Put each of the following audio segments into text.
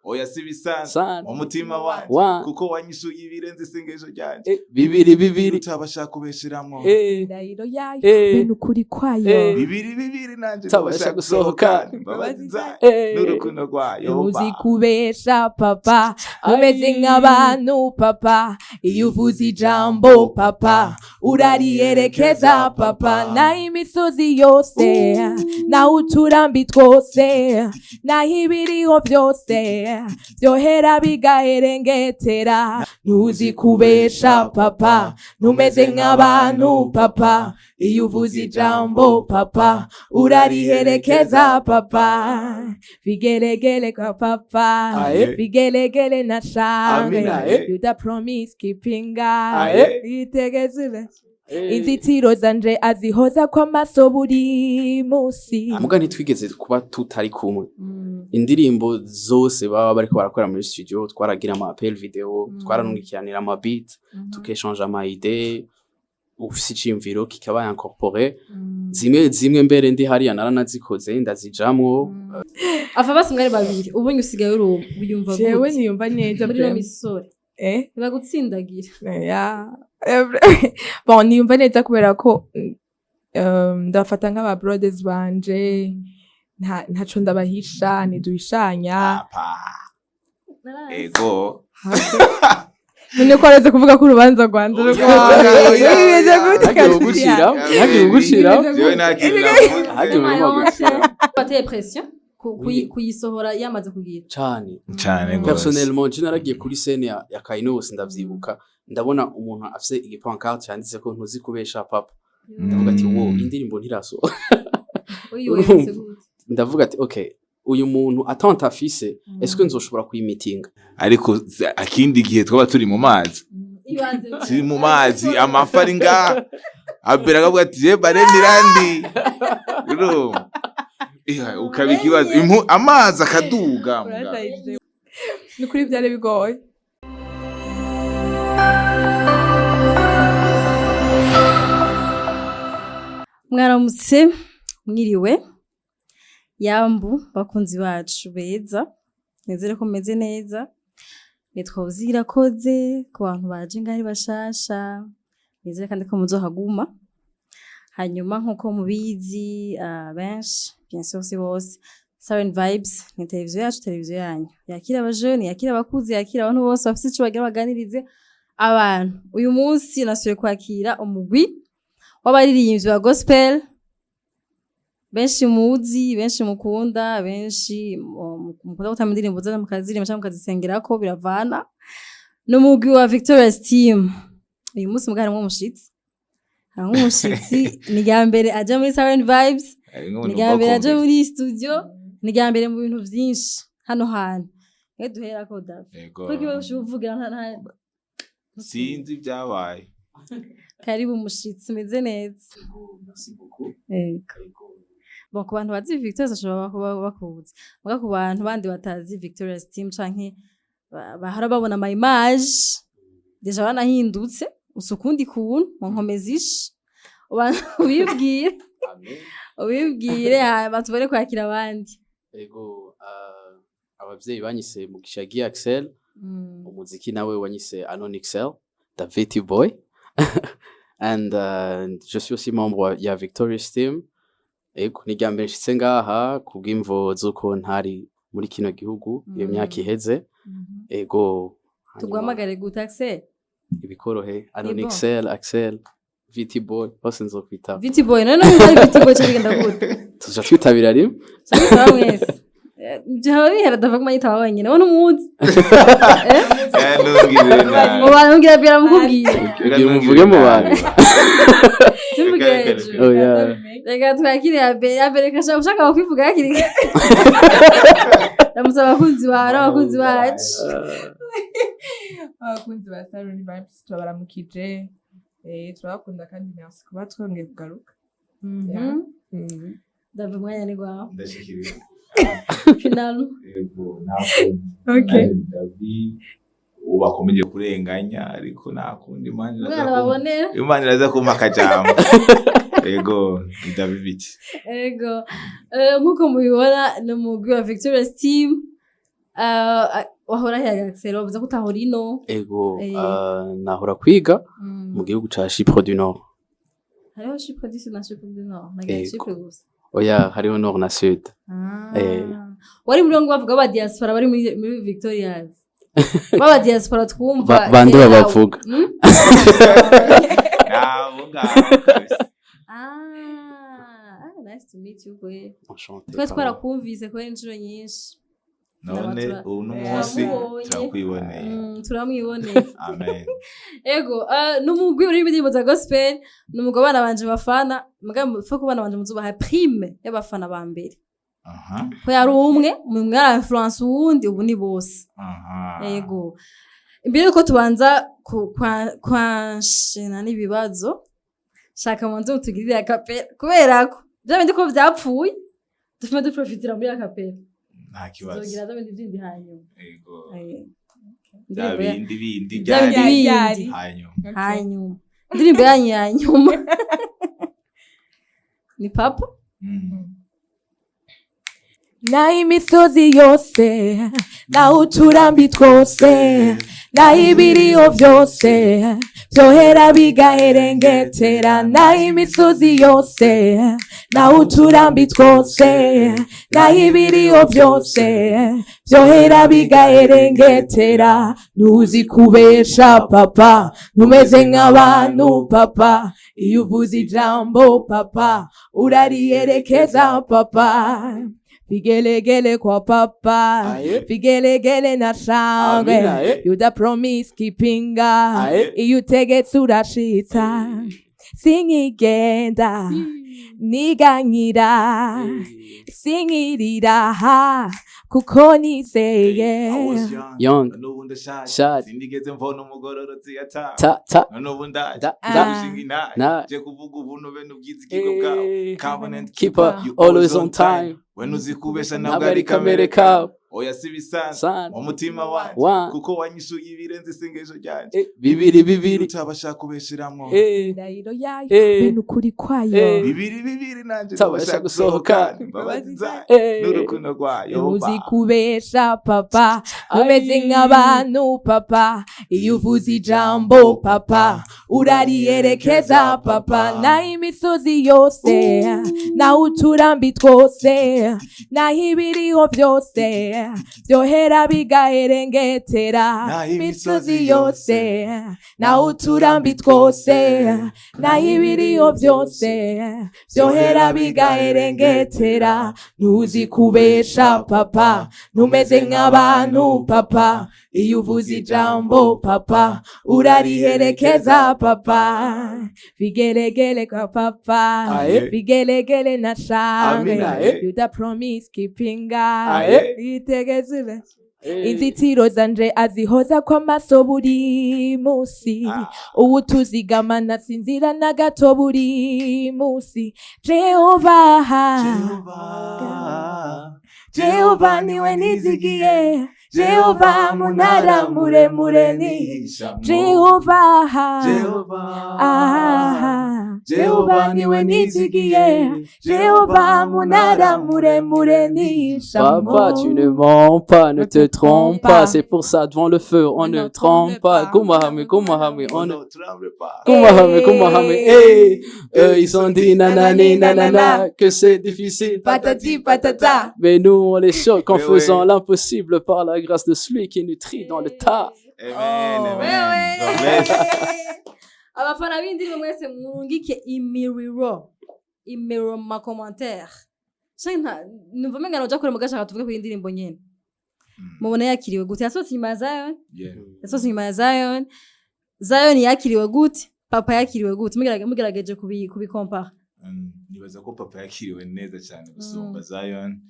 Oya, si bisanzwe Sana. mu mutima wanje Wa. kuko wanyishuye ibirenze isengesho ryanje. Bibiri bibiri. Utabasha kubesheramwo. Indahiro yayo bene ukuri kwayo. Bibiri bibiri nanje Utabasha ntabasha gusohoka. gusohoka imbabazi zayo n'urukundo rwayo. Uzi kubesha papa, umeze nk'abantu papa. Iyo uvuze ijambo papa, urariyerekeza papa. Naho imisozi yose, naho uturambi twose, naho ibiriho byose byohera bigaherengetera. Ntuzi kubesha papa, ntumeze nk'abantu papa. Iyo uvuze ijambo papa, urariherekeza papa. Vigelegele kwa papa. Aye. Vigelegele na shangwe. Amina, eh. You the promise keeping God. Aye. Itegezule inzitiro zanje azihoza kw'amaso buri musi. Muga ntitwigeze kuba tutari kumwe. Indirimbo zose baba bariko barakora muri studio, twaragira ama appel vidéo, twaranungikiranira ama beat, tukeshanja ama idée, ufise iciyumviro kikaba incorporé. Zimwe zimwe mbere ndi hariya naranazikoze, ndazijamwo. Afa basi mwari babiri, ubunye usigaye uri uwo wiyumva Jewe gute niyumva neza. muri ino Vraiment. misore? Eh? Ntibagutsindagira? Ya. Bon, niyumva neza kubera ko ndabafata nk'aba brothers banje. Ntaco ndabahisha, ntiduhishanya. Apa. Ego. None ko aretse kuvuga ko urubanza rwanje Oya, oya, bimeze oya. gute? Ntihagire ugucira, ntihagire ugucira. Jewe nta kintu navuze. Ntihagire ugucira. Bateye pression Oui. kuyisohora yamaze kugira? Cane. Cane gose. Personnellement, je naragiye kuri scène ya Kainos, ndavyibuka, ndabona umuntu afise igipancarte canditse ko "Ntuzi kubesha papa". Ndavuga ati: "Wo, indirimbo ntirasohoka." Uyibonye gute? Ndavuga ati: "Okay, uyu muntu attente afise, est-ce que nzoshobora kuyimitinga?" Ariko akindi gihe twaba turi mu mazi, Ibanze. turi mu mazi, amafi ari ngaha, abera akavuga ati: "Je baleine irandi." Urumva? Ukaba ikibazo. Amazi akaduga mbwa. Urasayije. Ni ukuri byari bigoye. Mwaramutse, mwiriwe, yambu bakunzi bacu beza, nizere ko mumeze neza. Nitwa Uzirakoze ku bantu baje ngaho ari bashasha, nizere kandi ko muzohaguma. Hanyuma nk'uko mubizi, benshi, bien sûr si bose, Siren Vibes ni televiziyo yacu, televiziyo yanyu, yakira abajene, yakira abakuze, yakira abantu bose bafise ico bagira baganirize abantu. Uyu munsi nasubiye kwakira umugwi w'abaririmbyi ba gospel benshi muzi, benshi mukunda, benshi mukunda gutamba indirimbo zaza mukaziririmba canke mukazisengerako, biravana. Ni umugwi wa Victorious Team. Uyu munsi muga harimwo umushitsi. Ni irya mbere aja muri Siren Vibes. Harimwo Ni umuntu irya mbere aje uva muri studio, ni irya mbere mu bintu vyinshi hano hantu. Mwe duherako, Davi. Yego. Kuko iwe ushuvugira nta Sinzi ibyabaye. Karibu umushitsi, umeze neza? Merci beaucoup. Yego. Bon, ku bantu bazi Victorious bashobora kuba bakuzi, muga ku bantu bandi batazi Victorious Team canke bahora babona ama image, déjà banahindutse usa ukundi kuntu mu nkomezi ishi. Abantu ubibwire. Amen. Ubibwire hanyuma tubone kwakira abandi. Ego, abavyeyi banyise Mugisha Guy Axel, umuziki nawe wanyise Anon XL, the VT Boy. And je suis aussi membre ya Victorious Team. Ego, ni irya mbere nshitse ngaha kubw'imvo z'uko ntari muri kino gihugu iyo myaka iheze. Ego, hanyuma Tuguhamagare gute, Axel? Ibikorohe, Anon Ni bon. XL, Axel, VT Boy, hose nzokwitaba. VT Boy, none niba ari VT Boy cyo bigenda gute? Tuja twitabira rimwe. Cyangwa mwese byaba bihera dava kuma yitaba wenyine, wowe ntumuzi. Ntugire nabi. Mu bantu mbwira bwira mukubwire. Kugira umuvuge mu bantu. Simvuge Reka, reka, hejuru. Oh, yeah. Reka twakire Abel. Abel, reka ushaka kwivuga hakiri kare, ramutse abakunzi bawe n'abakunzi bacu. Abakunzi ba Siren Vibes, turabaramukije. Turabakunda kandi merci kuba twongeye kugaruka. Yeah. Ndava umwanya ni gwawe. Ndashikiriza. Finalement. Yego, nta Okay. kundi. David ubu bakomeje kurenganya, ariko nta kundi, Imana iraza Umwana babonera. Imana iraza kumpa akajambo. Yego, ni David biti. Ego. Nk'uko mubibona, ni umugwi wa Victorious Team. Wahora he, Axel? Wavuze ko utahora ino. Ego. Nahora kwiga mu gihugu ca Chypre du Nord. Hariho Chypre du Sud na Chypre du Nord? Nagira Ego. Chypre gusa. Oya, hariho Nord na Sud. Ah. Eh. Wari muri ngo bavuga ba diaspora bari muri Victorias, baba diaspora twumva Bande kera. babavuga. Nabo ngabo kabisa. Ah, nice to meet you boy. Enchanté. Twe twarakumvise kubera inshuro nyinshi. None ubu n'umunsi Turamubonye. turakwiboneye. Turamwiboneye. Amen. Ego, n'umugwi uri indirimbo za gospel, ni umugwi abana banje bafana. Mugabo ko abana banje muzubaha prime y'abafana ba mbere, ko yari umwe umwe ara influence uwundi, ubu ni bose. Ego, imbere yuko tubanza kwanshena n'ibibazo, shaka manze mutugirire a cappella, kubera ko bya bindi ko vyapfuye, dufume duprofitira muri a cappella. Nta kibazo. Tuzogira bya bindi bindi hanyuma. Ego. Indirimbo Bya bindi bindi. Bya bindi Byari bindi. Hanyuma. Hanyuma indirimbo yanyu ya nyuma ni Papa. Naho imisozi yose, naho uturambi twose, naho ibiriho byose byohera bigaherengetera, naho imisozi yose, naho uturambi twose, naho ibiriho byose byohera bigaherengetera, ntuzi kubesha Papa, ntumeze nk'abantu Papa. Iyo uvuze ijambo Papa, urariyerekeza Papa. Vigelegele kwa Papa. Aye. Vigelegele na shangwe. Amina, eh. You the promise keeping God. Aye. Iyo utegetse urashitsa. Sinkigenda niganyira, sinkirira ha kuko nizeye. I was young. Young. N'ubu ndashaje. Shaje. Sinigeze mbona umugororotsi yatawe. Ta ta. N'ubu ndaje. Da Ah. da. Gushinga intahe. Na. Je kuvuga ubuntu be n'ubwizigirwa bwawe. Covenant Keeper, you always on time. We ntuzi kubesha, ntabwo ari kamere kawe. Oya, si bisanzwe Sana. umutima wanje, kuko wanyishuye ibirenze isengesho ryanje. Bibiri bibiri. Utabasha kubesheramwo. Indahiro yayo, bene ukuri kwayo. Bibiri bibiri nanje Utabasha ntabasha gusohoka. gusohoka imbabazi zayo n'urukundo rwayo. Uzi kubesha Papa, umeze nk'abantu Papa. Iyo uvuze ijambo Papa, urariyerekeza Papa. Naho imisozi yose, naho uturambi twose, naho ibiriho byose byohera bigaherengetera, Naho imisozi yose, naho uturambi twose, naho ibiriho byose byohera bigaherengetera, ntuzi kubesha Papa, ntumeze nk'abantu Papa. Iyo uvuze ijambo Papa, urariherekeza Papa. Vigelegele kwa Papa. Aye. Vigelegele na shangwe. Amina, eh. You the promise keeping God. Aye. Itegezule inzitiro zanje azihoza kw'amaso buri musi. Ubu tuzigamana, sinzira na gato buri musi. Jehova, Jehova niwe nizigiye. Jehova munara muremure ni Jehova. Ah, Jehova niwe nizigiye. Jehova munara muremure ni. Papa, tu ne mens pas, ne te trompe pas. C'est pour ça, devant le feu, on ne tremble pas. Kumahame, kumahame, on ne. Tremble pas. Kumahame, kumahame, hey. Eux, ils ont dit nanani, nanana, que c'est difficile. Patati patata. Mais nous, on les choque en Mais faisant ouais. l'impossible par la grâce de celui qui nous trie dans le tas. Amen. Oh. Amen. Wewe. God bless. Abafana b'indirimbo mwese, murungike imiriro, imiriro mu ma commentaires. Canke numva umenga noja kure, mugashaka tuvuge kuri indirimbo nyene. Mubona yakiriwe gute? Yasohotse inyuma ya Zion. Yasohotse inyuma ya Zion. Zion yakiriwe gute? Papa yakiriwe gute? Mugerageje kubikompara. Nibaza ko Papa yakiriwe neza cyane gusumba Zion.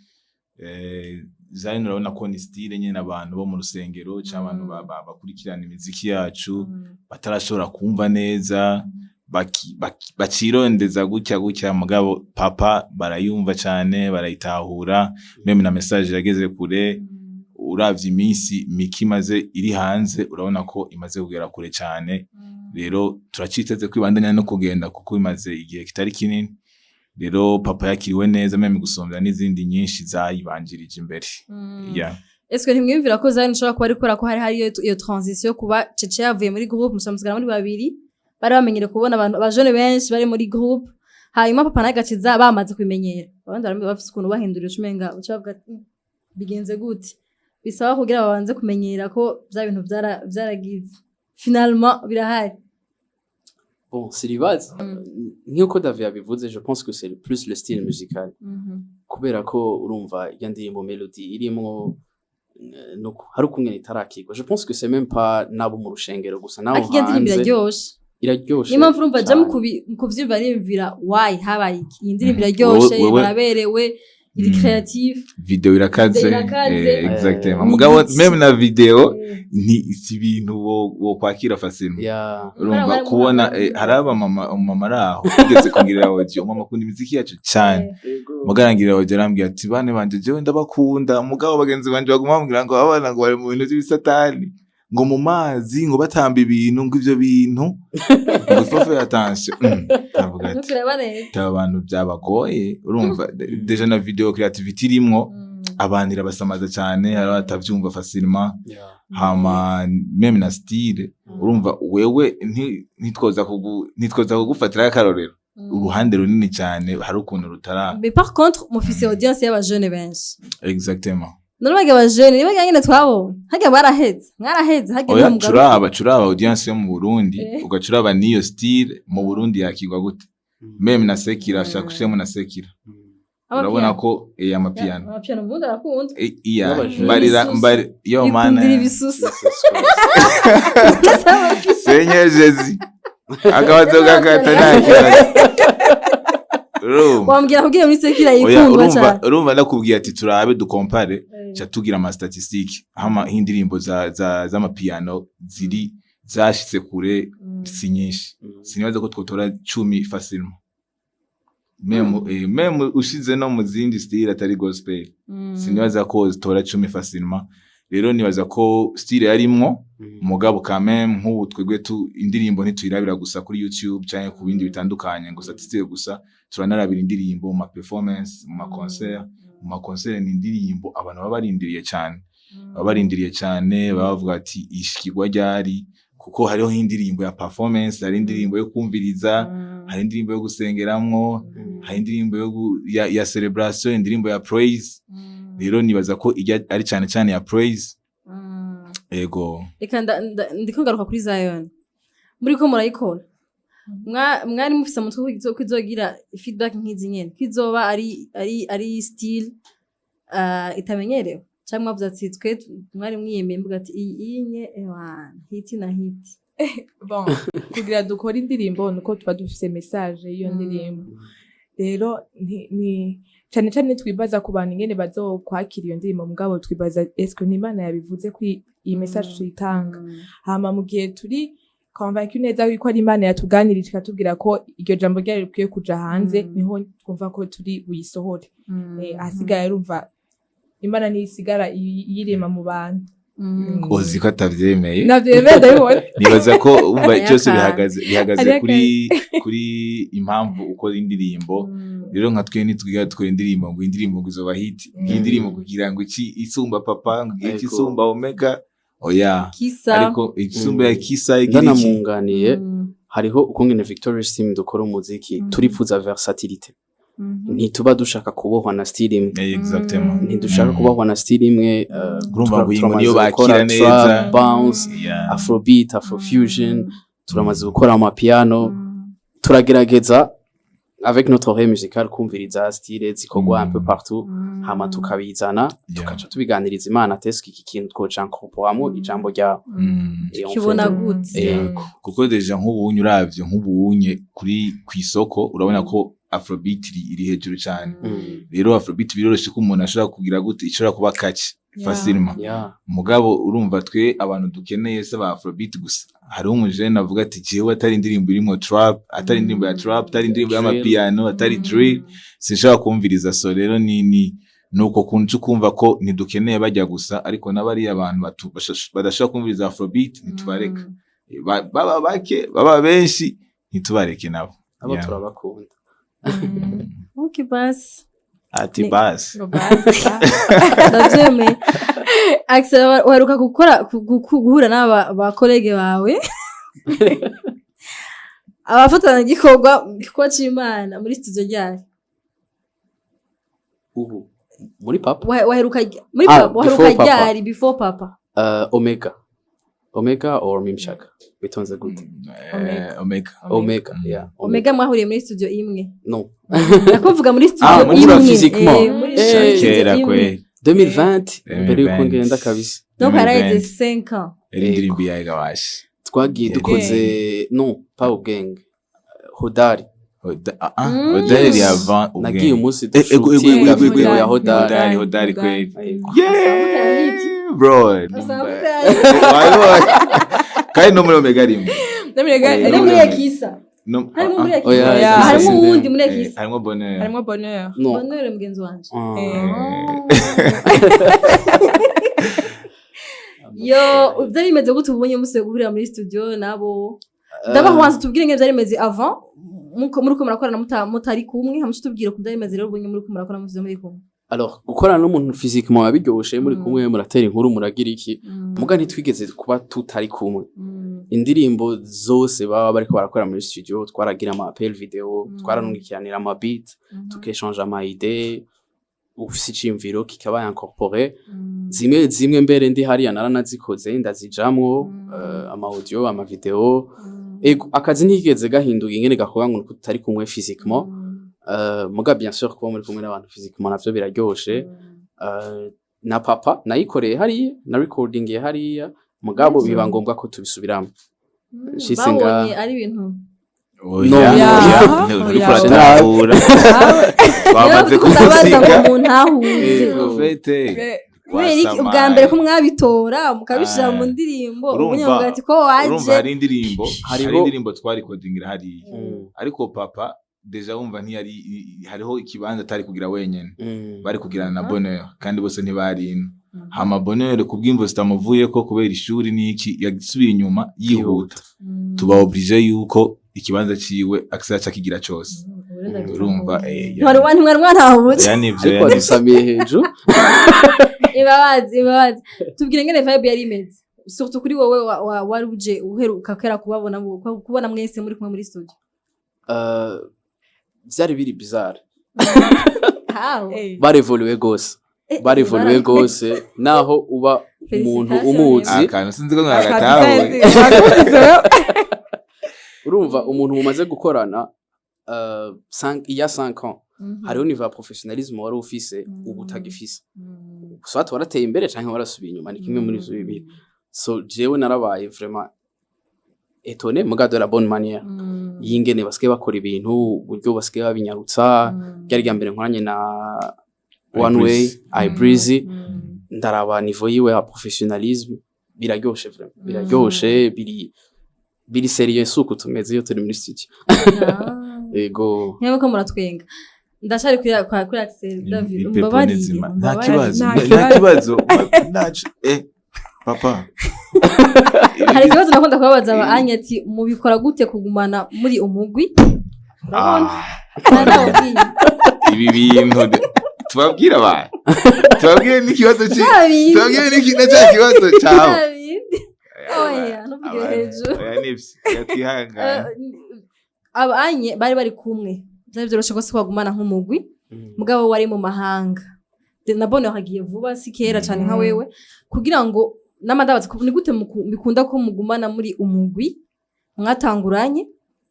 Zion urabona ko ni style nyine abantu bo mu rusengero cyangwa abantu bakurikirana imiziki yacu batarashobora kumva neza, bacirondeza gutya gutya. Mugabo Papa barayumva cyane, barayitahura, même na message yageze kure. Uravye iminsi mike imaze iri hanze, urabona ko imaze kugera kure cyane. Rero turaciteze kwibandanya no kugenda, kuko imaze igihe kitari kinini. Rero Papa yakiriwe neza, même gusumbya n'izindi nyinshi zayibanjirije imbere. Yeah. Est-ce que ntimwiyumvira ko Zion ishobora kuba ari kubera ko hari iyo transition yo kuba Cece yavuye muri groupe, musigara muri babiri, bari bamenyere kubona abantu abajene benshi bari muri groupe, hanyuma Papa nawe agaciza bamaze kubimenyera, abandi bari bafise ukuntu bahindurira, ucumenga uca bavuga ati: Bigenze gute?" Bisaba kugira babanze kumenyera ko vya bintu vyaragize, finalement birahari. Bon, siribaza nk'uko David yabivuze, je pense que c'est plus le style musical, kubera ko urumva iyo ndirimbo, melody irimwo, nuko hari ukungene itarakirwa. Je pense que c'est même pas nabo mu rushengero gusa, nabo Ariko iyo ndirimbo hanze. Iraryoshe. Iraryoshe Niyo mpamvu urumva ja mu cane. Mu kuvyumva niyumvira why habaye iki, iyi ndirimbo iraryoshe, baraberewe, iri creative. Video irakaze. Video irakaze. Exactement. Ni Mugabo igiki? même na video ni si ibintu wo kwakira facilement. Urumva kubona hari abamama, umumama ari aho ugeze kungirira audio, umumama akunda imiziki yacu cyane, mugabo arangirira audio arambwira ati: "Bane banje, jewe ndabakunda, mugabo bagenzi banje baguma bambwira ngo abana ngo bari mu bintu by'ibisatani, ngo mu mazi, ngo batamba ibintu, ngo ivyo bintu, ngo il faut faire attention." Ndavuga ati Ntukureba neza. Aba bantu byabagoye. Urumva déjà na video creativity irimwo, abantu irabasamaza cyane, hari abatavyumva facilement. Hama même na style, urumva wewe ntitwoza kugufatira akarorero uruhande runini cyane, hari ukuntu rutara. Mais par contre mufise audience y'abajene benshi. Exactement. None barya abajene niba nyene twabonye harya baraheze, mwaraheze harya. Oya. Niho mugaruka. Curaba audience yo mu Burundi, ugacuraba niyo style mu Burundi yakirwa gute, même na sekira, ashaka ushiremo na sekira, urabona ko amapiano. Amapiano ubundi arakunda. Iya. N'abajene. Mbarira. Ibisusu. Mbari yo mana. Ikundira ibisusu. Seigneur Jésus, akabazo gakata nta kibazo. Urumva? Wambwira kugira muri sekira Oya, yikundwa urumva cyane. Urumva ndakubwiye ati turabe dukompare, ca tugira ama statistique hama indirimbo za za z'amapiano ziri zashitse kure si nyinshi. Sinibaza ko twotora 10 facilement, même ushize no mu zindi style atari gospel, sinibaza ko zitora 10 facilement. Rero nibaza ko style yarimwo, mugabo quand même nk'ubu twebwe tu indirimbo ntituyirabira gusa kuri YouTube canke ku bindi bitandukanye ngo statistique gusa, turanarabira indirimbo mu ma performance, mu ma concert. Mu ma concert ni indirimbo abantu baba barindiriye cyane, baba barindiriye cyane, baba bavuga ati ishikirwa ryari, kuko hariho indirimbo ya performance, hari indirimbo yo kumviriza, hari indirimbo yo gusengeramwo, hari indirimbo ya celebration, indirimbo ya praise. Rero nibaza ko ijya ari cyane cyane ya praise. Ego. Reka ndiko ngaruka kuri Zion. Muri ko murayikora, mwari mufise umutwe ko izogira feedback nk'izi nyene, ko izoba ari style itamenyerewe, cyangwa mwavuze ati twe mwari mwiyemeye mvuga ati iyi inye ewana hit na hit? Bon, kugira dukore indirimbo nuko tuba dufise message y'iyo ndirimbo. Rero ni cane cane twibaza ku bantu ingene bazokwakira iyo ndirimbo, mugabo twibaza: eske ni Imana yabivuze ko iyi message tuyitanga? Hama mu gihe turi convaincu neza yuko ari Imana yatuganirije ikatubwira ko iryo jambo ryayo rikwiye kuja hanze, niho twumva ko turi buyisohore. Ahasigaye arumva Imana niyisigara yirema mu bantu. Uzi ko atavyemeye? Navyemeye, ndabibona. Nibaza ko umva Hariyo cyose akantu. bihagaze Hariyo kuri impamvu ukora indirimbo. Rero nka twe ntitwiga dukora indirimbo ngo indirimbo ngo izoba hit, ngo indirimbo kugira ngo iki isumba Papa, ngo iki isumba Omega, oya. Kisa. Ariko isumba ya Kisa igira iki? Ndanamunganiye, hariho ukungene Victorious Team dukora umuziki, turipfuza versatilité, ntituba dushaka kubohwa na style imwe. Exactement. Ntidushaka kubohwa na style imwe. Urumva ngo iyi ngo turamaze niyo gukora bakira neza. trap, bounce, afrobeat, afrofusion, turamaze gukora amapiano, turagerageza avec notre oreille musicale kumviriza style zikorwa un peu partout, hama tukabizana, tukaca tubiganiriza Imana ati eske iki kintu twoca incorporamo ijambo ryawe? Et on Kibona fait gute? Kuko déjà nk'ubunye uravye nk'ubunye kuri kw'isoko, urabona ko afrobeat iri hejuru cyane. Rero afrobeat biroroshe ko umuntu ashobora kugira gute, ishobora kuba catch facilement. Mugabo urumva twe abantu dukeneye se ba afrobeat gusa? Hariho umujene avuga ati jewe atari indirimbo irimo trap, atari indirimbo ya trap, atari indirimbo Drill. y'amapiano, atari drill, sinshobora kumviriza. So rero ni nuko kuntu kumva ko ntidukeneye bajya gusa, ariko n'abariya abantu badashobora kumviriza afrobeat ntitubareka. Baba bake, baba benshi, ntitubareke nabo. Abo turabakunda. Okay, basi. Ati basi. Ngo basi. Ndabyemeye. Axel, waheruka gukora guhura n'aba ba collègues bawe, abafatana gikorwa c'Imana muri studio ryari? Ubu muri Papa? Waheruka muri Ah, Papa, waheruka before Papa. ryari before Papa? Omega, Omega or Mimshaka, bitonze gute? Omega. Omega, yeah. Omega mwahuriye muri studio imwe? No. Ndakuvuga muri studio Ah, muri imwe. Physiquement. Muri Eh, studio Kera imwe. kweli. 2020, mbere yuko 2020. ngenda kabisa. Donc haraheze 2020. 5 ans. Yari indirimbo yawe gabashe. Twagiye dukoze, non, pas Ubwenge, Hodari. Hodari yari avant Nagiye Ubwenge. umunsi Ego, ego, dushutinga ego, ego, video ego. ya Hodari. Hodari, Hodari kweli. Yego. Yeah, bro. Asanga Wabibonye? Kandi no muri Omega rimwe. ari No muri muri Ekisa. No, Harimo muri Oya, Ekisa. Oya. Harimo Ekisa. uwundi muri Ekisa. Harimo Bonheur. Harimo Bonheur. No. Bonheur mugenzi wanje. Ah. Yo, byari bimeze gute ubonye musubiye guhurira muri studio nabo? Ndabaha wanze tubwire ingene byari bimeze avant muko muriko murakorana mutari kumwe, hama tubwire uko byari bimeze rero ubonye muriko murakorana muvuze muri kumwe. Alors, gukorana n'umuntu physiquement biba biryoshe muri kumwe, muratera inkuru, muragira iki, muga ntitwigeze kuba tutari kumwe. Indirimbo zose baba bariko barakora muri studio twaragira ama appel vidéo, twaranungikiranira ama beat, tukeshanja ama idées, ufise iciyumviro kikaba incorporé. Zimwe zimwe mbere ndi hariya naranazikoze, ndazijamwo, ama audio, ama vidéo. Ego, akazi ntikigeze gahinduka ingene gakorwa ngo nuko tutari kumwe physiquement. Muga bien sûr, kuba muri kumwe n'abantu physiquement navyo biraryoshe. Na Papa nayikoreye hariya, na recording hariya, mugabo biba ngombwa ko tubisubiramo. Nshitse Babonye ari ibintu Oya, No. oya, Oya. uriko Oya. uratahura. Twamaze Ndabaza ngo kugusiga. muntahuze. Ego, fete. Kubera iki ubwa mbere ko mwabitora mukabishira mu ndirimbo, ubundi mukavuga ati ko Urumva, waje? hari indirimbo, hari indirimbo twarikodingira hariya, ariko Papa déjà wumva ntiyari, hariho ikibanza atari kugira wenyene, bari kugirana na Bonheur, kandi bose ntibari ino. Hama Bonheur kubw'imvo zitamuvuyeko, kubera ishuri n'iki, yasubiye inyuma yihuta, tuba obligé yuko ikibanza ciwe akizaca kigira cose, urumva. Ntimwari mwantahutse. Ya, nivyo. Ariko Ya, nivyo. wadusamiye hejuru. Imbabazi, imbabazi. Tubwire ngene vibe yari imeze, surtout kuri wowe wari uje uheruka kera kubabona, kubona mwese muri kumwe muri studio. Vyari biri bizarre. How? Barevoluwe gose, barevoluwe gose, naho uba umuntu Félicitations. umuzi. Akantu sinzi ko mwagatahuye. Urumva, umuntu mumaze gukorana il y a 5 ans, hariho niveau ya professionnalisme wari ufise ubu utagifise. Soit warateye imbere canke warasubiye inyuma, ni kimwe muri ivyo bibiri. So jewe narabaye vraiment étonné, muga de la bonne manière, y'ingene basigaye bakora ibintu, uburyo basigaye babinyarutsa. Ryari rya mbere nkoranye na One Way Ibreezy. Ibreezy, ndaraba niveau yiwe ya professionnalisme, biraryoshe vraiment, biraryoshe, biri sérieux, suko tumeze iyo turi muri studio. Ego. Ntibe ko muratwenga, ndashari kuri Axel David. Ipepo Umbabarire. nizima. Nta Umbabarire. kibazo. Nta Nta kibazo. Ntaco, papa. Hari ikibazo nakunda kubabaza aba anya ati mubikora gute kugumana muri umugwi? Urabona? Ah, Narawubwiye. ibi bintu tubabwire abantu, tubabwire n'ikibazo Bya bindi. tubabwire na cya kibazo cyawe. Bya bindi. Oya, ntuvugire hejuru. Oya, nivyo. Oya, twihangane. Aba anye bari kumwe, byari byoroshe ko bagumana nk'umugwi, mugabo wari mu mahanga. Na Bonne hagiye vuba, si kera cyane nka wewe, kugira ngo n'amandabazi ni gute bikunda ko mugumana muri umugwi mwatanguranye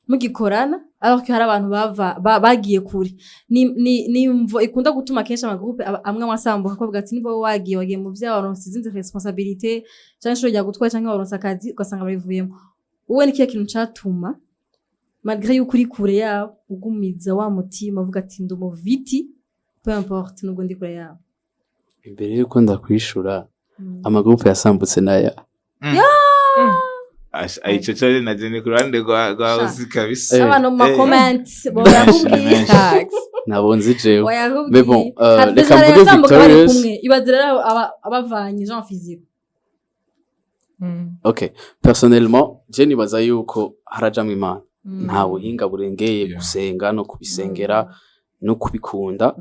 mugikorana, alors ko hari abantu bava bagiye kure? Ni imvo ikunda gutuma kenshi ama groupe amwe amwe asambuka, ko ati niba wagiye mu vyawe, waronse izindi responsabilité, canke ishuri ryagutwaye, canke waronse akazi, ugasanga babivuyemo. Wowe ni kihe kintu catuma, malgré yuko uri kure yabo, ugumiza wa mutima uvuga ati ndi umuviti, peu importe nubwo ndi kure yabo? Imbere yuko ndakwishura, ama groupe yasambutse naya? Ico cyo naje ni ku ruhande rwa Sha. Uzi kabisa. Abantu mu Eh. ma comment Ni boyakubwiye. menshi. Nabonze jewe. Boyakubwiye. Mais bon, reka mvuge Yasambuka bari Victorious. kumwe, ibaze rero abavanye Jean physique. Okay, personnellement je nibaza yuko harajamwo Imana, nta buhinga burengeye gusenga no kubisengera no kubikunda.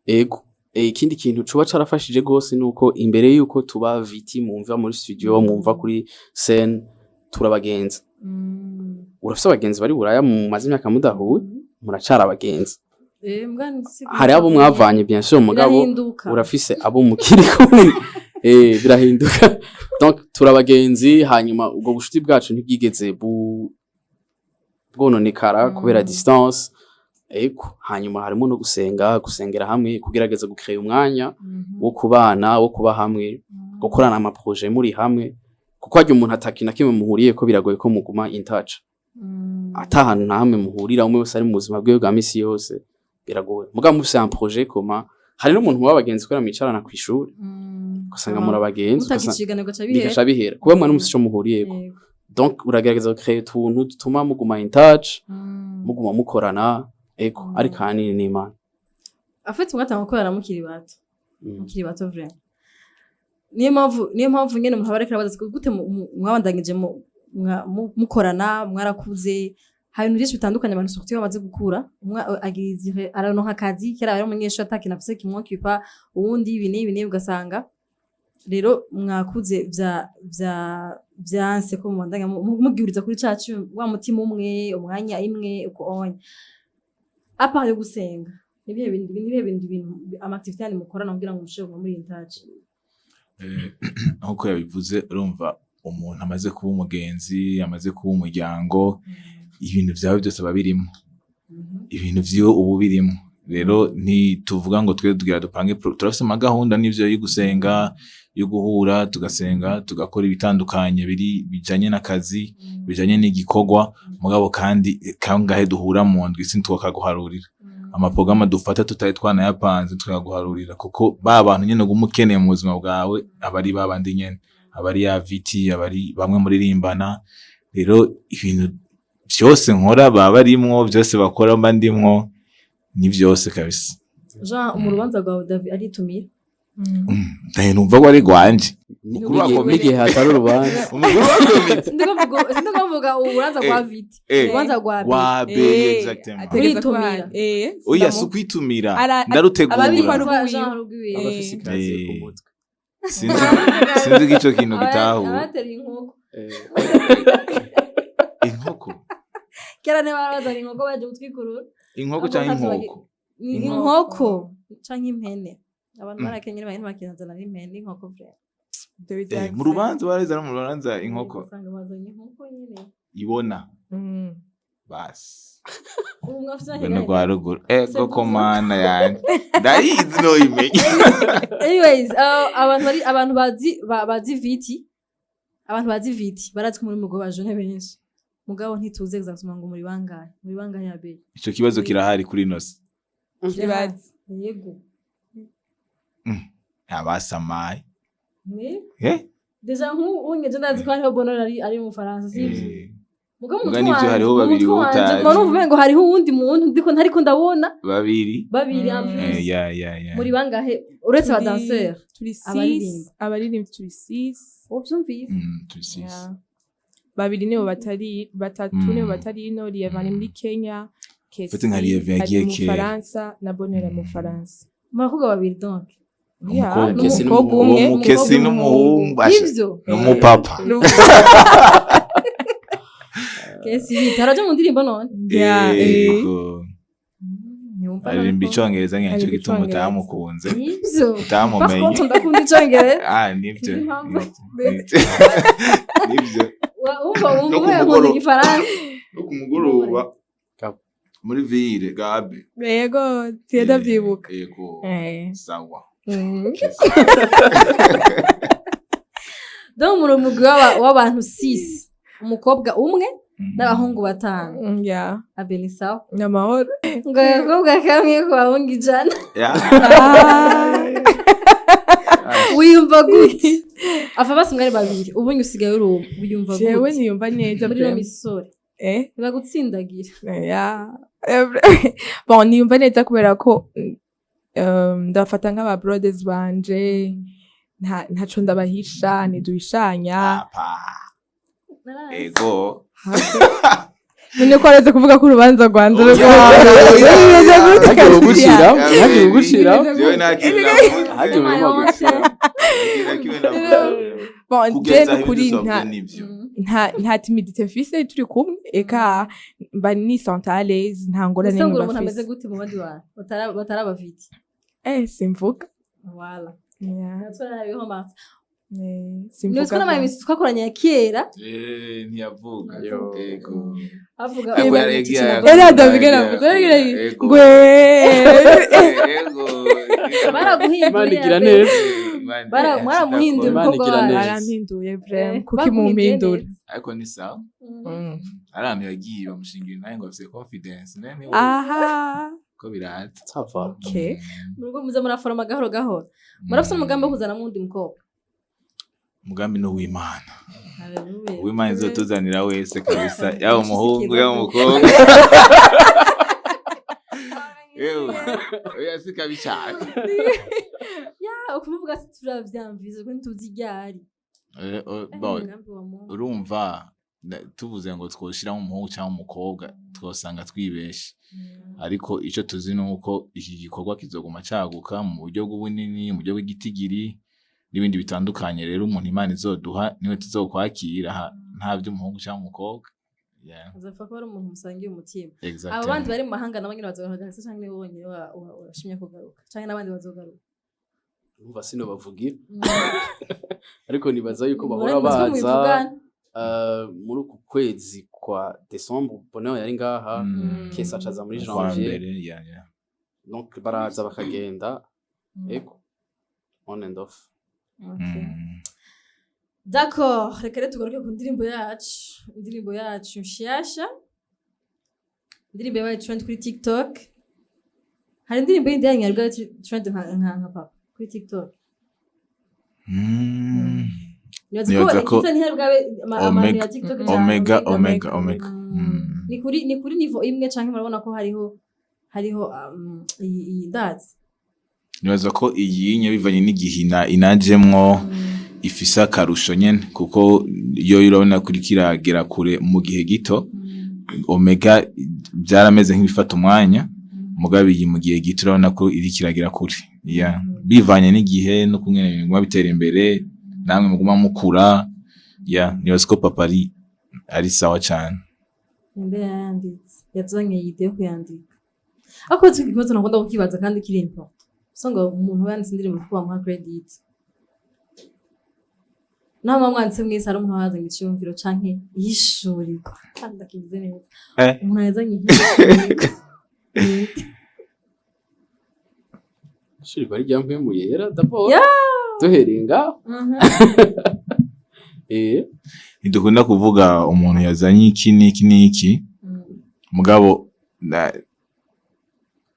Ego. Ikindi kintu cuba carafashije gose nuko imbere yuko tuba Viti mumva muri studio, mumva kuri scène, turabagenzi. Urafise abagenzi bari Buraya mumaze imyaka mudahuye, muracara abagenzi. Mbwa nsi- Hari abo mwavanye, bien sûr, mugabo Birahinduka. urafise abo mukiri kumwe, birahinduka. Donc turabagenzi, hanyuma ubwo bushuti bwacu ntibwigeze bwononekara kubera distance. Ego, hanyuma harimo no gusenga, gusengera hamwe, kugerageza gucréer umwanya wo kubana, wo kuba hamwe, gukorana ama projets muri hamwe, kuko harya umuntu ataki na kimwe muhuriye ko biragoye ko muguma in touch. Ata hantu na hamwe muhurira, umwe wese ari mu buzima bwiwe bwa misi yose, biragoye. Mugabo mufise un projet commun, hari n'umuntu muba abagenzi kubera mwicarana kw'ishuri, ugasanga muri abagenzi, Mutakicigana ugaca bihera. Bigaca bihera kuba mwana mufise ico muhuriyeko. Donc uragerageza gucréer utuntu dutuma muguma in touch, muguma mukorana. Ego, ariko ahanini ni Imana. Afite mwatanga gukorana mukiri bato. Mukiri bato vraiment. Niyo mpamvu nyene umuntu aba ariko arabaza ati, gute mwabandanyije mukorana mwarakuze? Hari ibintu byinshi bitandukanye abantu, surtout iyo bamaze gukura, umwe agira izire, araronka akazi, kera ari umunyeshuri atakintu afise kimwoccupa, uwundi ibi n'ibi n'ibi, ugasanga rero mwakuze vya vyanse ko mubandanya mugihuriza kuri ca wa mutima umwe, umwanya imwe uko onye. À part yo gusenga, nibihe bindi bintu, ama activités yandi mukorana kugira ngo mushobore kuba muri in touch? Nkuko yabivuze, urumva umuntu amaze kuba umugenzi, amaze kuba umuryango, ibintu vyawe byose aba birimo, ibintu vyiwe ubu birimo. Rero ntituvuga ngo twe tugira dupange turafise amagahunda n'ivyo yo gusenga, yo guhura tugasenga, tugakora ibitandukanye biri bijanye n'akazi, bijanye n'igikorwa. Mugabo kandi kangahe duhura mu ndwi sintwakaguharurira. Amaprogrammes dufata tutari twanayapanze tukaguharurira, kuko ba bantu nyene uguma ukeneye mu buzima bwawe aba ari ba bandi nyene, aba ari ya Viti, aba ari bamwe muririmbana. Rero ibintu vyose nkora baba barimwo, vyose bakora mba ndimwo, ni vyose kabisa. Jean, mu rubanza rwawe David aritumira? Ndahe numva ko ari rwanje. Umukuru wa komite. N'igihe hatari urubanza. Umukuru wa komite. Sindiko mvuga urubanza rwa Viti, urubanza rwa Beri. Wa Beri, exactement. Ategereza kuba Uritumira. Oya, si ukwitumira, Aba ariko ndarutegura. ari Rwa Jean Rugwiye. Aba afise ikaziye ku mutwe. Sinzi ko ico kintu gitahura. Abatera inkoko. Inkoko? Kera niba bazana inkoko baje gutwikurura. Inkoko canke inkoko? Ni Inkoko. inkoko canke impene. Abantu barakenyera, bagenda bakizana n'impene n'inkoko vraiment. Mu rubanza bareza no mu rubanza inkoko? Usanga bazanye inkoko nyene. Ibona basi. Ubu mwafise Ubwo ni rwa ruguru, ego ko mana yanje ndayizi noyimenya. Anyways, abantu bari abantu bazi bazi Viti, abantu bazi Viti barazi ko muri mugo bajone benshi, mugabo ntituzi exactement ngo muri bangahe, muri bangahe ya Beri? Ico kibazo kirahari kuri ino si. Kibazi. Yego. Abasamaye. Ne? Eh. Déjà nk'ubu ngeje ndazi ko hariho Bonheur ari mu Faransa, sivyo? Eh. Mugabo mu Muga mutwe nivyo, wanje, hariho mu babiri mutwe wanje, utazi. mba numva umengo hariho uwundi muntu ndiko ntariko ndabona. Babiri. Babiri en plus. Ya. Muri bangahe uretse aba danseur? Turi six. Abaririmba. Abaririmbyi turi six. Uvyumvise? Turi six. Yeah. Babiri nibo batari, batatu nibo batari ino. Lieva ari muri Kenya, Kesi Fate nka Lieva yagiye ari mu kera. Faransa, na Bonheur ari mu Faransa. Murakobwa babiri donc? Yeah, Umukobwa. Kesi n'umukobwa n'umuhungu. umwe. Uwo mukesi n'umuhungu asha. Ivyo. N'umupapa. Kesi bita araje mu ndirimbo none? Yeah. Yego. Ntiwumva? Aririmba icongereza nkaco Aririmba gituma icongereza. utamukunze. Ivyo. Par Utamumenye. contre ndakunda icongereza. Ah, nivyo. Sinzi impamvu. Nivyo, nivyo. Wumva No wumva ku nkunda mugoroba. igifaransa. No ku mugoroba Gab. muri ville Gabe. Yego, tiye ndavyibuka. Yego. Sawa. Donc muri umugwi w'abantu 6, umukobwa umwe n'abahungu batanu. Yeah. Abe sawa. Ni amahoro. Ngo agakobwa kamwe ku bahungu 100. Wiyumva gute? Afa basi mwari babiri, ubu usigaye uri uwo, wiyumva Jewe gute niyumva neza. muri ino Vraiment. misore? Ntibagutsindagira? Yeah. Bon, niyumva neza kubera ko ndabafata nk'aba brothers banje, ntaco ndabahisha, ntiduhishanya. Apa. Ego. None ko araze kuvuga ko urubanza rwanje Oya, rwose oya, bimeze gute? Ntihagire ugucira, ntihagire ugucira. Bimeze Jewe Jewe nta kintu navuze. Ahajya Sema urimo yonse. Nta kintu na kimwe navuze. Bon, je Kugeza aho nukuri ibyo nta twavuze nivyo. Nta timidité mfise turi kumwe, eka mba nisenta à l'aise, nta ngorane Ese ngo n'imwe umuntu ameze bafise. gute mu bandi bantu batari abaviti? Simvuga. Voilà. Yeah. Natwe narabihomatse. Simvuga. Niba twari imisi twakoranye ya kera. Ntiyavuga. Yo. Ego. Avuga Ariko ubu yaragiye Era David navuze Ego. ngwe. Ego. Baraguhinduye. Imana igira neza. Imana Mwaramuhinduye Imana umukobwa igira wacu. neza. Barampinduye vraiment. Kuki Baguhinduye mumpindura? neza. Ariko ni sawa. Hari ahantu yagiye bamushingira nawe ngo afise confidence. Nawe ni Aha. ko biraza. Ça va. Okay. Mu rugo muze muraforoma gahoro gahoro. Murafise umugambi wo kuzana wundi mukobwa? Umugambi ni uw'Imana. Haleluya. Uw'Imana izotuzanira wese kabisa, yaba umuhungu, yaba umukobwa. Yewe, oya, si kabi cyane. Ya, ukuvuga ati turavyamvise ko ntituzi ryari. Bon, Umugambi wa Mungu. urumva tuvuze ngo twoshiramo umuhungu cyangwa umukobwa, twosanga twibeshe, ariko icyo tuzi ni uko iki gikorwa kizoguma caguka mu buryo bw'ubunini, mu buryo bw'igitigiri n'ibindi bitandukanye. Rero umuntu Imana izoduha niwe tuzokwakira, nta by'umuhungu cyangwa umukobwa. Yeah, Azapfa kuba ari umuntu musangiye umutima. Exactly. Abo bandi bari mu mahanga nabo nyene bazogaruka se, canke nibo bonyene washimye kugaruka, canke n'abandi bazogaruka? Urumva sinobavugira, ariko nibaza yuko bahora Murabona ko baza. mubivugana. Muri uku kwezi kwa Decembre Bonheur yari ngaha. Kesa acaza muri Kwa janvier. mbere, yeah. Donc baraza bakagenda, ego, on and off. Okay. D'accord, reka rero tugaruke ku ndirimbo yacu, indirimbo yacu nshasha, indirimbo yabaye trend kuri TikTok. Hari indirimbo yindi yanyu yari bwabe trend nka papa kuri TikTok? Nibaza ko Nibaza ko ikisa ntihari bwabe amahano ya TikTok cyane. Omega, Omega, Omega. Ni kuri niveau imwe, canke murabona ko hariho iyi ndazi? Nibaza ko iyi nye bivanye n'igihe inajemwo ifise akarusho nyene, kuko yo urabona kuri kiragera kure mu gihe gito. Omega byarameze nk'ibifata umwanya, mugabo iyi mu gihe gito urabona ko iri kiragera kure. Yeah. Bivanye n'igihe no kumwe ibintu biguma bitera imbere, namwe muguma mukura. Yeah, nibaza ko papa ari sawa cane. Ninde yayanditse, yazanye iyi idée yo kuyandika? Ariko ikibazo nakunda kukibaza kandi kiri important, usanga umuntu aba yanditse indirimbo kuko bamuha credit, naho muba mwanditse mwese, hari umuntu wazanye iciyumviro canke ihishurirwa, kandi ndakivuze neza. Umuntu yazanye ihishurirwa. Shirirwa ari mpemu yera d'abord. Yeah. Duhereye ngaho. Ntidukunda kuvuga umuntu yazanye iki n'iki n'iki, mugabo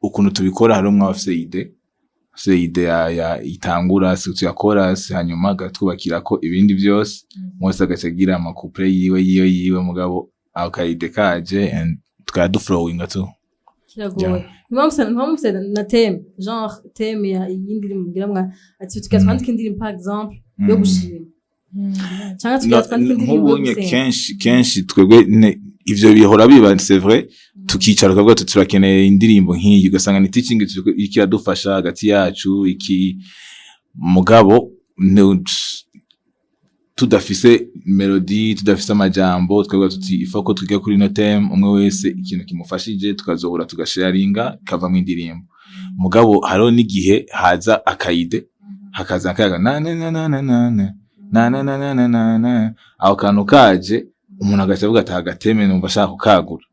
ukuntu tubikora, hari umwe aba afise idée ya itangura surtout ya chorus, hanyuma agatwubakirako ibindi byose, mwese agaca agira ama couplets yiwe, mugabo ako ka idée kaje and tukaba duflowinga tu. Kiragoye. Yeah. Ntimwamufise na thème, genre thème ya y'indirimbo mugira mwa ati tugira twandike indirimbo, par exemple, yo gushima, canke tugira twandike indirimbo yo Nk'ubunye gusenga? Kenshi kenshi twebwe ivyo bihora biba, c'est vrai, tukicara tukavuga tuti turakeneye indirimbo nk'iyi, ugasanga ni teaching turiko iradufasha hagati yacu iki, mugabo tudafise melody, tudafise amajambo, tukavuga tuti ifo ko twiga kuri ino thème, umwe wese ikintu kimufashije, tukazohura tugasharinga kavamwo indirimbo. Mugabo hariho n'igihe haza aka idée, hakaza akayaga na na na na na na na na na na na na na na, ako kantu kaje, umuntu agaca avuga ati aka thème numva ashaka kukagura,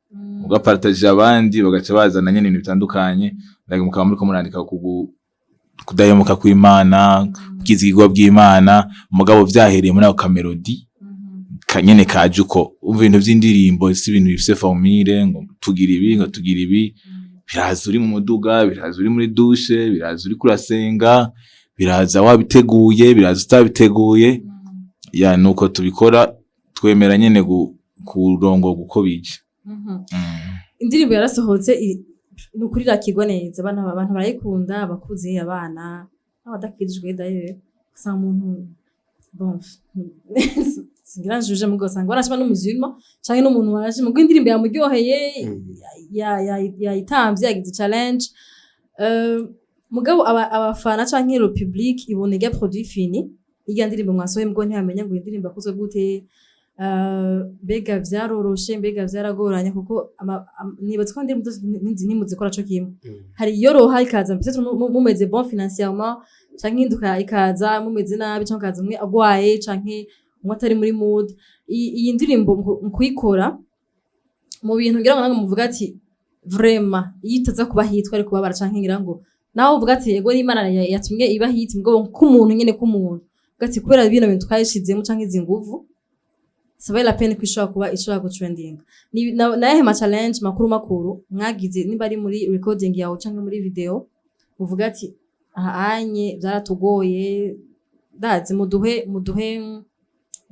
ugapartagije abandi, bagaca bazana nyene ibintu bitandukanye, like mukaba muriko murandika kugu kudahemuka kw'Imana, ubwizigirwa bw'Imana, mugabo vyahereye muri ako ka mélodie kanyene kaje uko. Umva, ibintu vy'indirimbo si ibintu bifise formule ngo tugira ibi, ngo tugira ibi. Biraza uri mu muduga, biraza uri muri douche, biraza uriko urasenga, biraza wabiteguye, biraza utabiteguye. Ya, nuko tubikora, twemera nyene kurongorwa uko bije. Indirimbo yarasohotse, ni ukuri irakirwa neza, abantu barayikunda, abakuze, abana n'abadakirijwe. Daye usanga umuntu, bon, singira njuje, mugo usanga warashima n'umuzima canke n'umuntu waje mugo indirimbo yamuryoheye, yayitamvye, yagize challenge. Mugabo abafana canke le public ibona irya produit fini, irya ndirimbo mwasohoye, mugabo ntibamenya ngo iyi ndirimbo yakozwe gute, mbega vyaroroshe, mbega vyaragoranye, kuko nibaza ko indirimbo zose ntimuzikora co kimwe. Hari iyoroha ikaza peut-être mumeze bon financièrement, canke iyindi ikaza mumeze nabi, canke ikaza umwe agwaye, canke umwe atari muri mood. Iyi ndirimbo mu kuyikora, mu bintu ngira ngo namwe muvuga ati vraiment iyo itaza kuba hit twari kubabara, canke ngira ngo nawe uvuga ati ego n'Imana yatumye iba hit, mugabo k'umuntu nyene, k'umuntu uvuga ati kubera bino bintu twayishizemo canke izi nguvu, ça vaut la peine ko ishobora kuba ishobora gutrendinga. Ni nayahe ma challenge makuru makuru mwagize, niba ari muri recording yawe canke muri video, uvuga ati aha anye byaratugoye, ndazi muduhe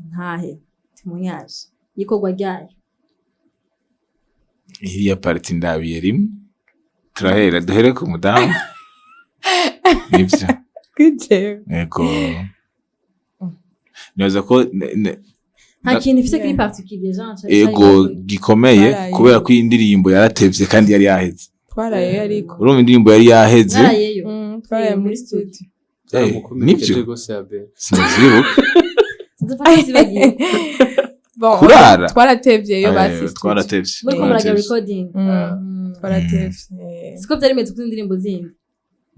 ntahe timunyaje ikorwa ryayo? Iriya partie ndabiye rimwe, turahera duhere ku mudamu, nivyo? Kwijewe. Yego, nibaza ko Nta kintu ifise kiri particulier genre ego gikomeye. Twaraye. Kubera ko iyi ndirimbo yaratevye kandi yari yaheze. Twaraye ariko. Urumva indirimbo yari yaheze. Mwarayeyo? Twaraye muri muri studio. Byaramukomerekeje Nivyo? rwose ya be. Sinavyibuka. Sinzopfa zibagiye. Bon, Kurara? twaratevye yo basi studio. Twaratevye. Muri ko muraga Twaratevye. recording? Twaratevye. Siko byari bimeze kuri indirimbo zindi?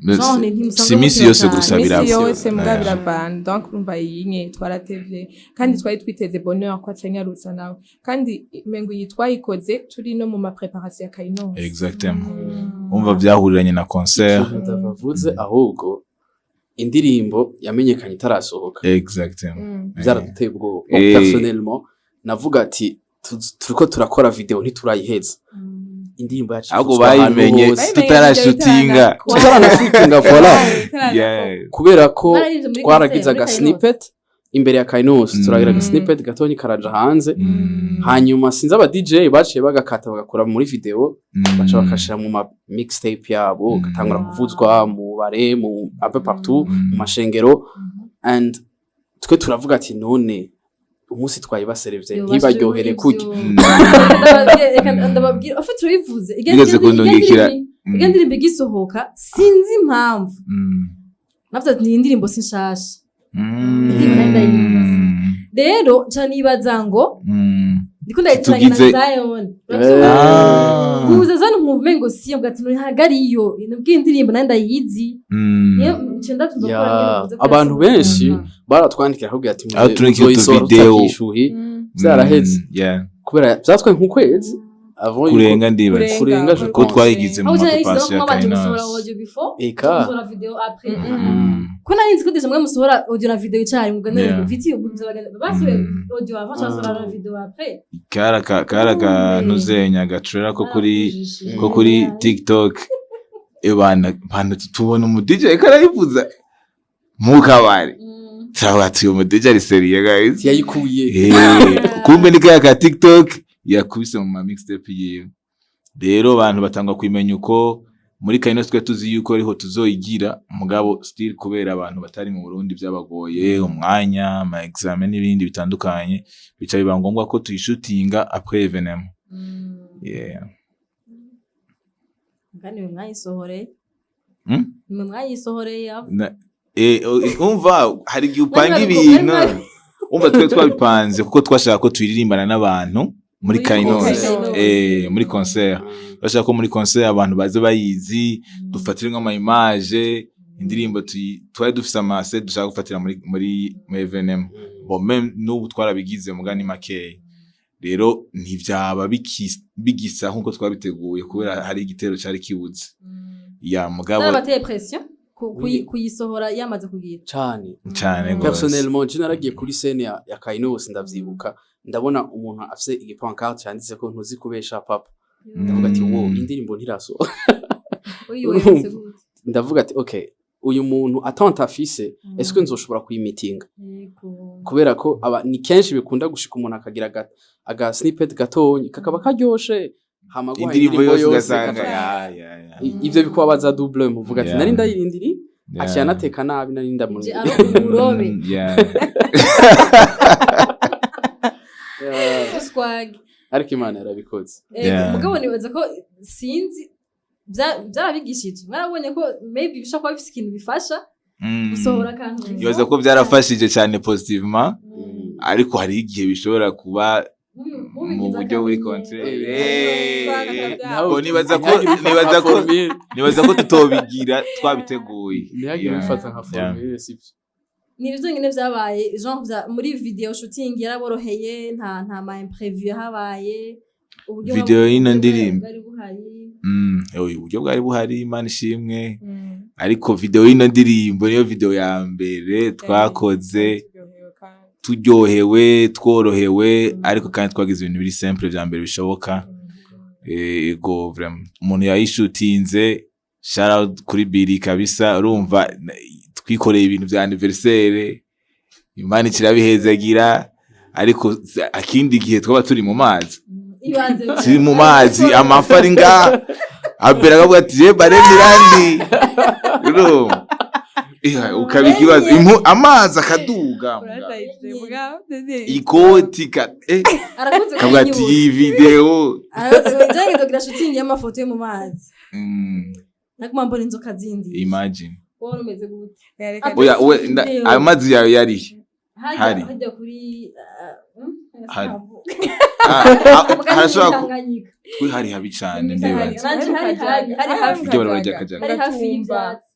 Genre, ntimusanzwe Si iminsi mukina yose cane. gusa Imisi biraba. yose muga biravana. Donc urumva iyi nye twaratevye kandi twari twiteze bonheur ko acanyarutsa nawe, kandi mengo iyi twayikoze turi no mu ma préparation ya Kainos. Exactement, umva vyahuriranye na concert. Ikintu bavuze ahubwo, indirimbo yamenyekanye itarasohoka. Exactement. Byaraduteye ubwoba. Personnellement navuga ati turiko turakora video ntiturayiheza, indirimbo yacu Ahubwo ivuzwa ahantu bayimenye hose. tutarashutinga. Tutaranashutinga, voilà. Kubera ko Bararivye muri twaragize concert, aga muri Kainos. snippet imbere ya Kainos, turagira aga snippet gatonyi karaja hanze. Hanyuma sinzi aba DJ baciye bagakata bagakura muri video, baca bakashira mu ma mixtape yabo, gatangura kuvuzwa mu bare, mu un peu partout, mu mashengero, and twe turavuga ati none umunsi twayibaserevye Yo, ntibaryohere kurya. Reka ndababwira, en fait turabivuze. Bigeze kundungikira. Irya ndirimbo igisohoka, sinzi impamvu navuze ati ni indirimbo si nshasha. Indirimbo nari ndayizi. Rero nca nibaza ngo ndiko ndayitiranya na Tugize- Zion. Ah. Nkuza Zion nkumva umengo siyo, mbwa ati ntabwo ariyo, nubwo iyi ndirimbo nari ndayizi. Niyo nca ndavyumva ko nyene uvuze ko Abantu yasohotse. benshi baratwandikira akubwira ati Aho turungikira muzoyisohora utuvideo. tutakishuhi, byaraheze. Kubera byatwaye nk'ukwezi avant Kurenga ndibaza. Kurenga, je Ko pense. twayigize mu Aho cyane nishyizeho ma préparation ya ko mwabanje gusohora Kainos. audio before Eka. gusohora video après. Ko nari nzi ko déjà mwe musohora audio na video icyarimwe, ubwo nari viti basohoye audio avant cyangwa basohora na video après. Kara ka ntuzenya gatrera ko kuri TikTok, ebana bantu tubona umu DJ karayivuza mu kabari, turavuga ati uyu mu DJ ari sérieux, guys. Yayikuye. Kumbe ni kaya ka TikTok yakubise mu ma mixtape yiwe. Rero abantu batangwa kumenya uko muri Kainos twe tuzi yuko ariho tuzoyigira, mugabo still kubera abantu batari mu Burundi byabagoye umwanya, ama examen n'ibindi bitandukanye, bica biba ngombwa ko tuyishutinga après événement. Yeah. Kandi nimwe mwayisohoreye? Hmm? Nimwe mwayisohoreye? Umva, hari igihe upanga ibintu. Umva, twe twabipanze kuko twashaka ko tuyiririmbana n'abantu muri Muri Kainos. concert. Muri concert bashaka ko muri concert abantu baze bayizi, dufatire nk'ama image indirimbo twari dufise amase dushaka gufatira muri événement. Bon, même n'ubu twarabigize mugani makeya, rero ntivyaba bigisa nkuko twabiteguye kubera hari igitero cari kibuze ya mugabo. Narabateye pression Oui. kuyisohora yamaze kugira. Cane. Cane gose. Personnellement je naragiye kuri scène ya Kainos, ndavyibuka, ndabona umuntu afise igipancarte cyanditse ko "Ntuzi kubesha papa", ndavuga ati wo indirimbo ntirasohoka. Uyu wese gute? Ndavuga ati okay, uyu muntu attente afise, est-ce que nzoshobora kuyimitinga? Kubera ko aba ni kenshi bikunda gushika umuntu akagira aga snippet gatonyi kakaba karyoshe, hama guha Indirimbo yose ugasanga kaca- ya ya ya. Ivyo bikubabaza double, muvuga ati nari ndayirindiri, aciye anateka nabi, nari Je ndamurindiri. ari umurobe. Swag. Ariko Imana yarabikoze. Yeah. Mugabo nibaza ko sinzi Byarabigishije, mwarabonye ko maybe bishobora kuba bifise ikintu bifasha gusohora akantu? Nibaza ko byarafashije cyane positivement, ariko hari igihe bishobora kuba mu buryo buri contraire. Nawe Bo, nibaza ko tutobigira twabiteguye. Ntihagire ubifata nka formule, sibyo? Ni ibyo nyine byabaye, genre muri video shooting yaraboroheye, nta ma imprévu yahabaye, uburyo Video y'ino ndirimbo. bwari buhari? Uburyo bwari buhari, Imana ishimwe. Ariko video y'ino ndirimbo niyo video ya mbere twakoze turyohewe, tworohewe, ariko kandi twagize ibintu biri simple vya mbere bishoboka. Ego, vraiment umuntu yayishutinze, shout out kuri Biri kabisa. Urumva twikoreye ibintu vya anniversaire, Imana ikirabihezagira, ariko akindi gihe twaba turi mu mazi. Ibanze. Turi mu mazi, amafi ari ngaha, abera akavuga ati je bare mirandi, urumva. Ukaba ikibazo, amazi akaduga, ikoti Arakunze kavuga ati kubinyibutsa. iyi video. Arakunze kugira kugira shooting y'amafoto yo mu mazi, naguma mbona inzoka zindi. Imagine. Wowe umeze gute? Oya, we Video. ayo mazi yawe yari Hajya Hari. hajya kuri Hari. Ah, Ah, ah, harashobora Tanganyika. Twe hari habi cane, ndibaza. Nanje hari hafi. Ibyo barabara ry'akajaga. Hari hafi y'ibyatsi.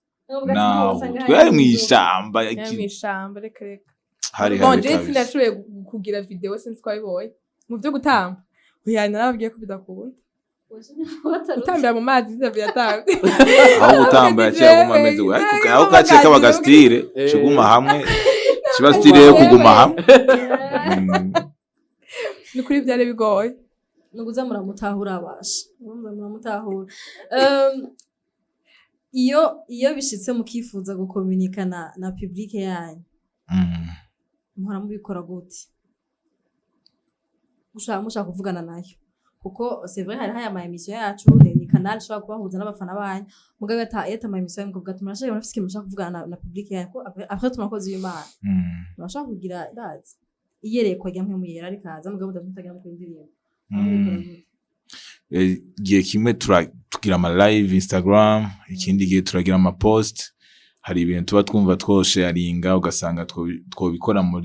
Naho twe hari mw'ishamba. Mw'ishamba, reka reka. Hari Bon, habi je kabisa. sinashoboye kugira video, sinzi ko wabibonye mu byo gutamba. Oya, narababwiye ko bidakunda gutambira mu mazi, ivyo biratamba. Aho gutamba yaciye aguma ameze gutya. Ariko aho kaciye kaba gastyle kiguma hamwe, kiba style yo kuguma hamwe. Ni kuri byari bigoye. Nukuza muramutahura, abasha urumva muramutahura. Iyo bishitse mukifuza gukominika na public yanyu, muhora mubikora gute? Mushaka kuvugana nayo, kuko c'est vrai hari haya ama émission yacu, ni canal ishobora kubahuza n'abafana banyu, mugabo iyo ata ama émission yanyu, mukavuga ati murashaka, murafise ikintu mushaka kuvugana na public yanyu, ko après turakoze w'Imana, murashaka kugira ndazi iyerekwa rya Mpwemu Yera rikaza, mugabo mutagira mu indirimbo. Mubikora gute? Igihe kimwe tugira ama live Instagram, ikindi gihe turagira ama post. Hari ibintu tuba twumva twosharinga, ugasanga twobikora mu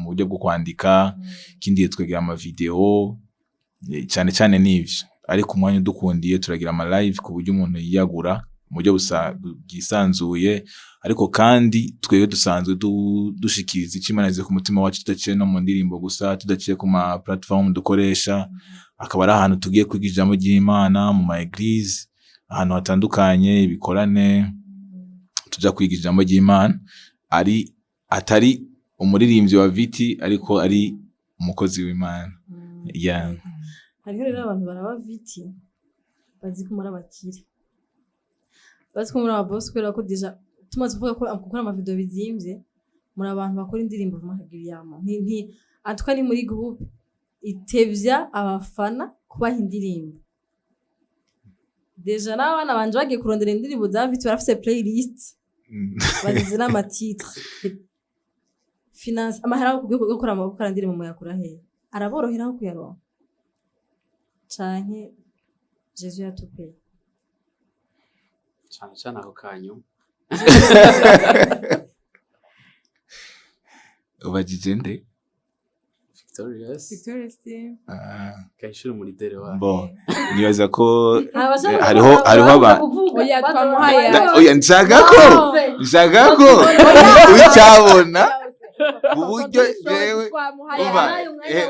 buryo bwo kwandika. Ikindi gihe tukagira ama video, cyane cyane n'ivyo. Ariko umwanya udukundiye turagira ama live ku buryo umuntu yiyagura mu buryo bwisanzuye. Ariko kandi twebwe dusanzwe dushikiriza icyo Imana yagize ku mutima wacu, tudaciye no mu ndirimbo gusa, tudaciye ku ma platform dukoresha, akaba ari ahantu tugiye kwiga ijambo ry'Imana mu ma église, ahantu hatandukanye, ibikorane tuja kwiga ijambo ry'Imana, ari atari umuririmbyi wa Viti, ariko ari umukozi w'Imana, yeah. Hariho rero abantu baraba Viti bazi ko muri abakire, bazi ko muri ababosi, kubera ko déjà tumaze kuvuga ko gukora amavideo bizimvye. Muri abantu bakora indirimbo régulièrement, nti en tout cas ni muri groupe itevya abafana kubaha indirimbo. Déjà n'abana banje bagiye kurondera indirimbo za Viti, barafise playlist, bazizi n'ama titre. Finance, amahera yo gukora indirimbo muyakura hehe? Araboroheraho kuyaronka, canke Jésus yatupeye? Cyane cyane ako kanyu. Ubajije nde? Victorious. Victorious Team. Ah, kayishira umulidere wayo. Bon, nibaza ko Abashaka hariho Oya, twamuhaye. Oya, nshaka ko ucyabona mu buryo jewe Twamuhaye.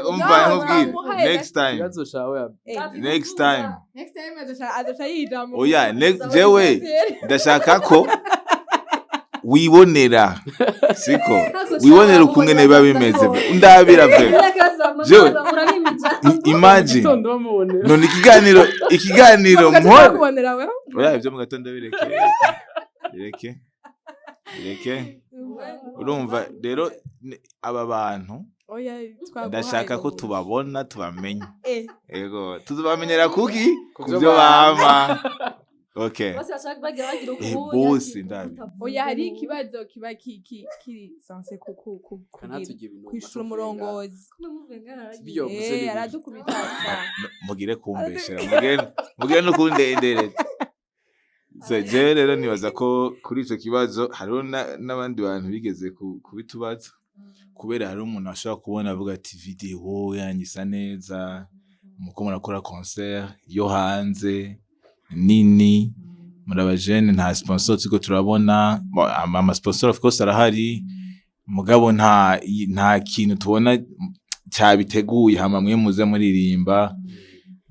umva, umva nkubwire next time. Ikibazo cawe. Next time. Next time azoca yijamo. Oya, jewe ndashaka ko wibonera, siko wibonera ukungene biba bimeze, ndabira ve Jewe, imagine. Gitondo bamubonera. None ikiganiro mpore Kubonera wewe. Oya, ibyo mu gatondo bireke, bireke, bireke. Urumva rero aba bantu Oya, twaguhaye. ndashaka ko tubabona, tubamenya. Ego, tuzabamenyera kuki? Ku Ku byo byo bama, okay. Bose bashaka bagira Bose ndabi. Oya, hari ikibazo kiba kiri censé ku kugira Kanatugira ibintu. kwishura umurongozi. Ibyo yavuze ni bibi. Aradukubita. Mugire kumbeshera, mugire no kundendereza. So, jewe rero nibaza ko kuri ico kibazo hariho n'abandi bantu bigeze kubitubaza, kubera hariho umuntu ashobora kubona avuga ati: "Video yanyu isa neza, muko murakora concert yo hanze nini, muri abajene, nta sponsor turiko turabona." Bon, ama sponsor of course arahari, mugabo nta kintu tubona cyabiteguye. Hama mwe muze muririmba.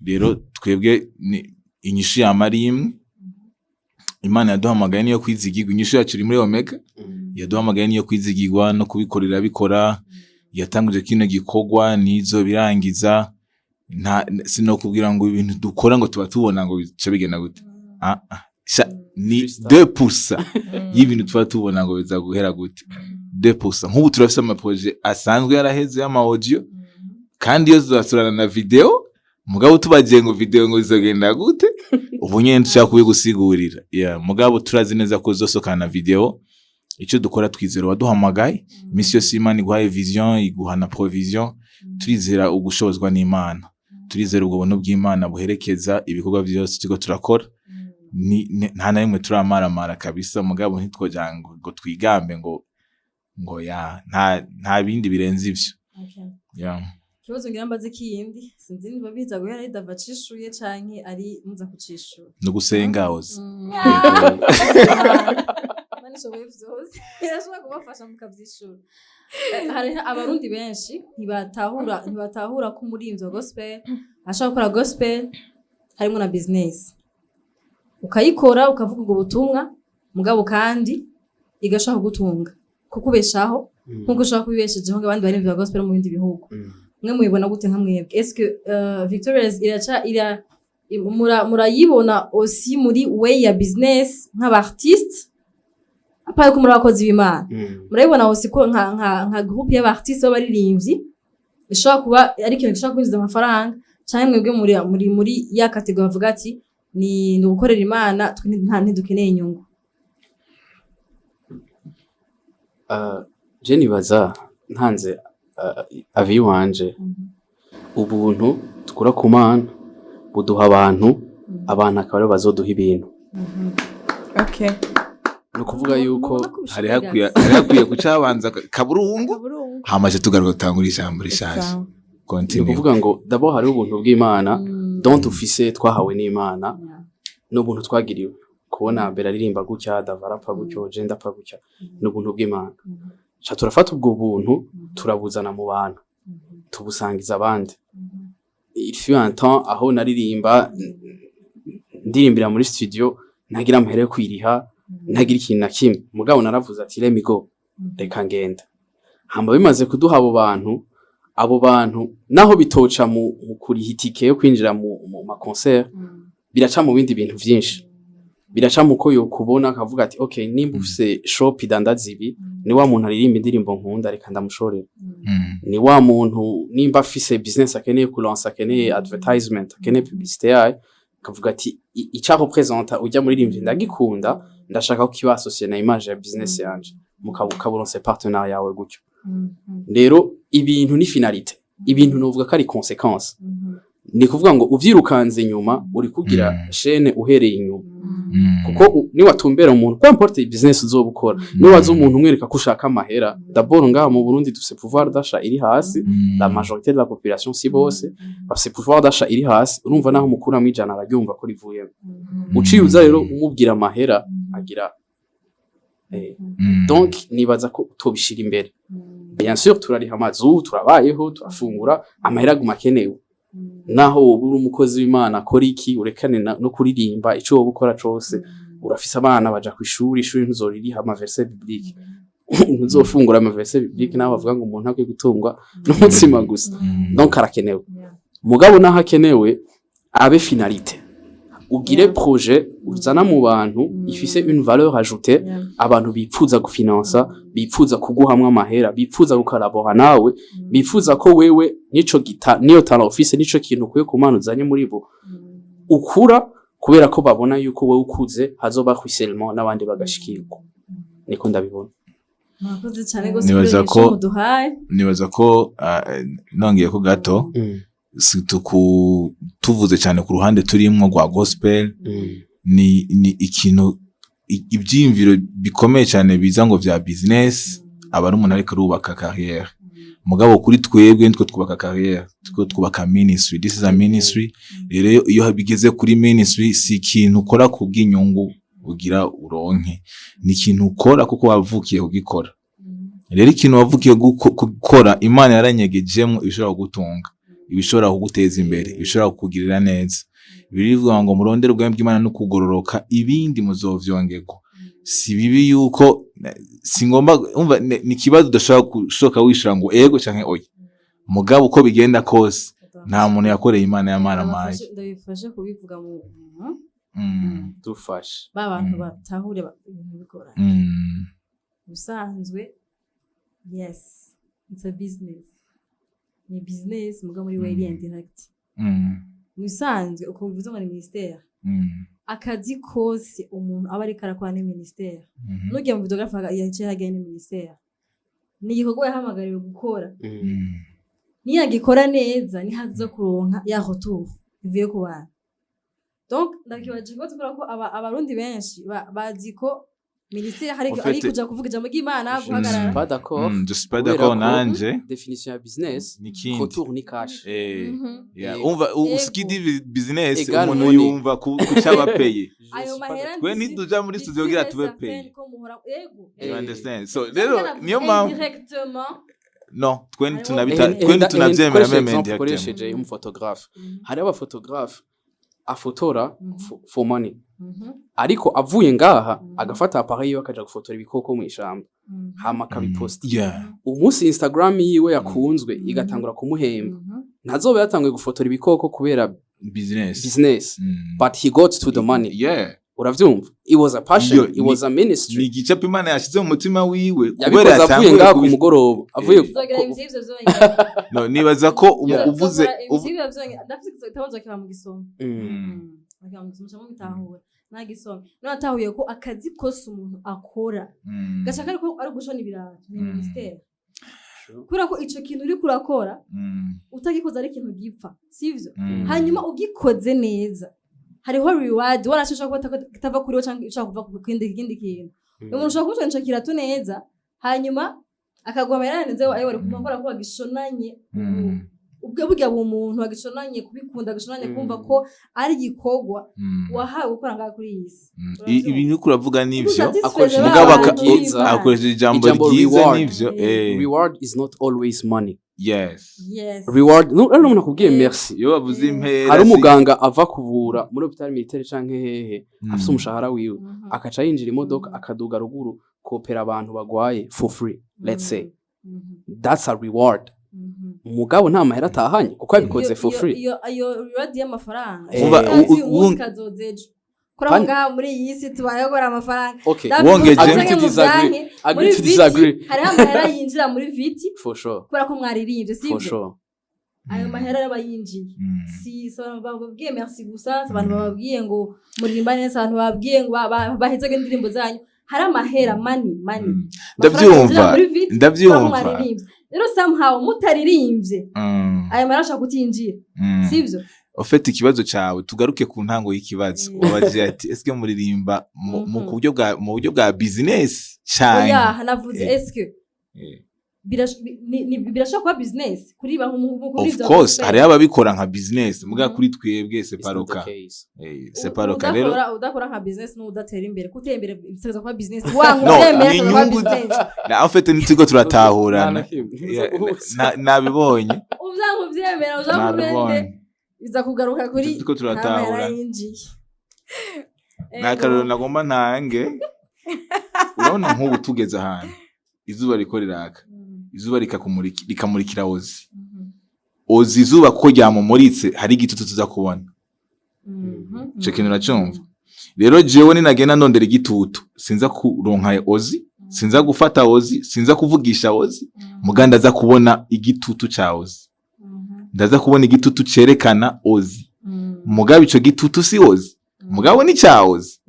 Rero twebwe ni inyishu yama ari imwe: Imana yaduhamagaye niyo kwizigirwa. Inyishu yacu iri muri Omega. Yaduhamagaye niyo kwizigirwa no kubikorera bikora. Yatanguje kino gikorwa, nizo birangiza. Nta sinokubwira ngo ibintu dukora ngo tuba tubona ngo bice bigenda gute. Ah, ah. Ni Freestyle. 2% y'ibintu tuba tubona ngo biza guhera gute, 2%. Nk'ubu turafise ama projets asanzwe yaraheze y'ama audio, kandi iyo tuzasurana na video. Mugabo tubagiye ngo video ngo bizogenda gute, ubu nyene dushaka kubigusigurira. Yeah, mugabo turazi neza ko zosokana na video. Icyo dukora, twizera waduhamagaye. Iminsi yose Imana iguhaye vision, iguha na provision. Turizera ugushobozwa n'Imana, turizera ubwo buntu bw'Imana buherekeza ibikorwa byose turiko turakora. Nta na rimwe turamaramara kabisa. Mugabo ntitwogira ngo twigambe ngo ya nta bindi birenze ivyo. Yeah. Ikibazo ngira mbaze kindi, sinzi niba biza guhera ari Dava acishuye canke ari muza kucishura. No gusenga ozi. Imana ishoboye vyose, irashobora kubafasha mukavyishura. Hari Abarundi benshi ntibatahura ko umuririmbyi wa gospel ashobora gukora gospel harimo na business, ukayikora ukavuga ubwo butumwa, mugabo kandi igashobora kugutunga, kukubeshaho nkuko ushobora kubibeshejeho abandi baririmbyi ba gospel mu bindi bihugu. Mwe mubibona gute nka mwebwe? Est-ce que Victorious iraca ira murayibona aussi muri way ya business nk'aba artiste, à part ko muri abakozi b'Imana? Murabibona aussi ko nka groupe y'aba artiste b'abaririmbyi ishobora kuba ari ikintu gishobora kwinjiza amafaranga, canke mwebwe muri ya catégorie bavuga ati ni ugukorera Imana, twe ntidukeneye inyungu? Je nibaza ntanze avis wanje, ubuntu dukura ku Mana buduha abantu, abantu akaba aribo bazoduha ibintu. Ni ukuvuga yuko Mubona ko Hari hakwiye guca habanza kaburungu. Kaburungu. Hamaze tugaruka gutangura ijambo rishaje. Sawa. Ni Continue. ukuvuga ngo d'abord hariho ubuntu bw'Imana dont ufise, twahawe n'Imana, n'ubuntu twagiriwe. Kubona mbere aririmba gutya, Dava arapfa gutyo, je ndapfa gutya, ni ubuntu bw'Imana. Ca turafata ubwo buntu, turabuzana mu bantu, tubusangiza abandi. Il fut un temps aho naririmba, ndirimbira muri studio, ntagira amahera yo kwiriha, ntagira ikintu na kimwe, mugabo naravuze ati: "Let me go, reka ngenda." Hama bimaze kuduha abo bantu, abo bantu naho bitoca mu kuriha itike yo kwinjira mu ma concert, biraca mu bindi bintu vyinshi, biraca mu ko yokubona akavuga ati: "Okay, nimba ufise shop idandaza ibi, ni wa muntu aririmba indirimbo nkunda, reka ndamushorera." Ni wa muntu nimba afise business akeneye kulansa, akeneye advertisement, akeneye publicité yayo, akavuga ati: "Ica représenta ujya muririmbyi ndagikunda, ndashaka ko kiba associé na image ya business yanje." Mukaburonse partenaire yawe gutyo. Rero ibintu ni finalité, ibintu novuga ko ari conséquence. Ni kuvuga ngo uvyirukanze inyuma uri kugira chaîne uhereye inyuma, kuko niwatumbera umuntu, peu importe business uzoba ukora, niwaza umuntu umwereka ko ushaka amahera, d'abord ngaha mu Burundi dufise pouvoir d'achat iri hasi. La majorité de la population, si bose, bafise pouvoir d'achat iri hasi. Urumva naho umukuramwo 100 araryumva ko rivuyemo. Uciye uza rero umubwira amahera agira donc nibaza ko tobishira imbere. Bien sûr turariha amazu, turabayeho, turafungura, amahera aguma akenewe. Naho woba uri umukozi w'Imana akora iki, urekane no kuririmba, ico woba ukora cose, urafise abana baja kw'ishuri, ishuri ntuzoririha ama verset biblique, ntuzofungura ama verset biblique, naho bavuga ngo umuntu akwiye gutungwa n'umutsima gusa. Donc arakenewe, mugabo naho akenewe abe finalité. Ugire projet uzana mu bantu ifise une valeur ajoutée, abantu bipfuza gufinansa, bipfuza kuguhamwa amahera, bipfuza gukarabora nawe, bifuza ko wewe nico gita niyo talent ufise, nico kintu ukwiye ku Mana uzanye muri bo, ukura kubera ko babona yuko wewe ukuze hazoba ruissellement n'abandi bagashikirwa. Niko ndabibona. Murakoze cyane rwose Nibaza kuri ko- iyo muduhaye. Nibaza ko nongeye ko gato, surtout ku tuvuze cyane ku ruhande turimwo rwa gospel. Ni ikintu ivyiyumviro bikomeye cyane biza ngo vya business, aba ari umuntu ariko arubaka carrière. Mugabo kuri twebwe nitwe twubaka carrière, twe twubaka ministry. This is a ministry. Rero iyo bigeze kuri ministry, si ikintu ukora ku bw'inyungu ugira uronke, ni ikintu ukora kuko wavukiye kugikora. Rero ikintu wavukiye gukora, Imana yaranyegejemwo ibishobora kugutunga, ibishobora kuguteza imbere, ibishobora kukugirira neza. Birivuga ngo murondere ubwami bw'Imana no kugororoka, ibindi muzovyongerwa. Si bibi yuko si ngomba umva ni ikibazo udashobora gushoka wishura ngo ego canke oya. Mugabo uko bigenda kose, nta muntu yakoreye Imana yamaramaye. Ndabifashe kubivuga mu Dufashe. Ba bantu batahure ibintu bigoranye. Ubusanzwe, yes, it's a business, ni business, muga muri way indirect. Mu bisanzwe ukumva uvuze ngo ni ministère, akazi kose umuntu aba ariko arakora ni ministère. Nugiye mu videographe yaciye hagenda, ni ministère, ni igikorwa yahamagariwe gukora. Niyagikora neza niho aza kuronka ya retour ivuye ku bantu. Donc ndakibaje ikibazo kubera ko abarundi benshi bazi ko ministère hari En fait, ari kuja kuvuga ijambo ry'Imana, Je guhagarara. suis pas d'accord. Je suis pas Kubera d'accord ko nanje. Définition ya business, Ni kindi. retour ni cash. Yeah, umva Ego. usikidi business Égal umuntu money. yumva ku cyabapeye. Je Ayo suis pas mahera Twe ntituja muri studio kugira tube payé. Ko muhora ego. You understand? So Cyangwa rero navuze niyo mpamvu indirectement. No, twe Hariho- tunabita, twe tunavyemera Nkoresha même exemple indirectement. ukoresheje umuphotographe. Hariho abaphotographe afotora for money, ariko avuye ngaha agafata appareil yiwe akaja gufotora ibikoko mu ishamba, hama akabiposta. Umunsi Instagram yiwe yakunzwe, igatangura kumuhemba, ntazoba yatanguye gufotora ibikoko kubera Business. business, but he got to the money. Uravyumva, it was a passion, Iyo, it was a ni ministry. igicapo Imana yashize mu mutima wiwe kubera Yabikoze avuye yatanguye ngaha ku mugoroba avuye Tuzogira ivyo vyonyene. No, nibaza ko uvuze Tuzokora ivyo vyonyene. Ndafise igitabo nzokiba mu gisoma. Bakiba mu gisoma cyangwa mutahura nagisoma none natahuye ko akazi kose umuntu akora gaca kariko ari gushona ibirato ni ministère, kubera ko ico kintu uriko urakora utagikoze ari ikintu gipfa, sivyo? Hanyuma ugikoze neza hariho reward warashobora kuba kitava kuri we canke ishobora kuva ku kindi kintu. Umuntu ushobora kumushona ico kirato neza, hanyuma akaguha amahera yarenze ayo wari kumukora ko wagishonanye ubwo burya bumuntu wagishonanye kubikunda, gishonanye kumva ko ari igikorwa wahawe gukora ngaha kuri iyi si. Ibintu uriko uravuga nivyo. Akoresheje Mugabo ryiza. Akoresheje ijambo Ijambo ryiza. reward. Nivyo. Reward is not always money. Yes. Reward no, rero umuntu akubwiye merci. Iyo bavuze impera Hari umuganga ava kuvura muri hôpital militaire canke hehe, afise umushahara wiwe, akaca yinjira imodoka, akaduga ruguru kopera abantu bagwaye for free, let's say. That's a reward. Umugabo nta mahera atahanye kuko yabikoze for free. Iyo reward y'amafaranga Umva, utazi uyu munsi kazoza ejo, kuri aho ngaha muri iyi si tubayeho amafaranga. Okay. David, Wongeje. canke Agree to mu disagree. banki, Agree muri to viti disagree. hariho amahera yinjira muri viti For sure. kubera ko mwaririmbye, For sivyo? sure. Ayo mahera aba yinjiye, si abantu bababwiye merci gusa, si abantu bababwiye ngo muririmba neza, si abantu bababwiye ngo bahezage indirimbo zanyu. Hari amahera, money, money. Ndabyumva, muri viti ndabyumva. mwaririmbye. Rero somehow mutaririmbye, ayo mahera ashobora kutinjira, sivyo? Ufite ikibazo cyawe, tugaruke ku ntango y'ikibazo. Wabajije ati eske muririmba mu mu buryo bwa business cyane? Oya, navuze eske birashobora kuba business kuriba kuri Of ivyo course, gospel. hariho ababikora nka business, muga kuri twebwe It's not the c'est pas le cas. case. C'est pas le cas rero. Udakora nka business n'udatera imbere, kutera imbere bisabwa kuba business wanga No, ubyemera, ni bisabwa kuba inyungu business. Na en fait nitiko turatahurana. Nta na kimwe. Yeah, nabibonye. Uvyanga uvyemera, uja kubende Nabibonye. biza kugaruka kuri Turiko turatahura. nta mahera yinjiye. Nta karorero nagomba ntange. Urabona nk'ubu tugeze ahantu izuba riko riraka, izuba rikamurikira ozi ozi izuba kuko ryamumuritse, hari igitutu tuza kubona. Ico kintu uracumva? Rero jewe ninagenda ndondera igitutu, sinza kuronka ozi, sinza gufata ozi, sinza kuvugisha ozi, muga ndaza kubona igitutu ca ozi, ndaza kubona igitutu cerekana ozi. Mugabo ico gitutu si ozi, mugabo ni ca ozi.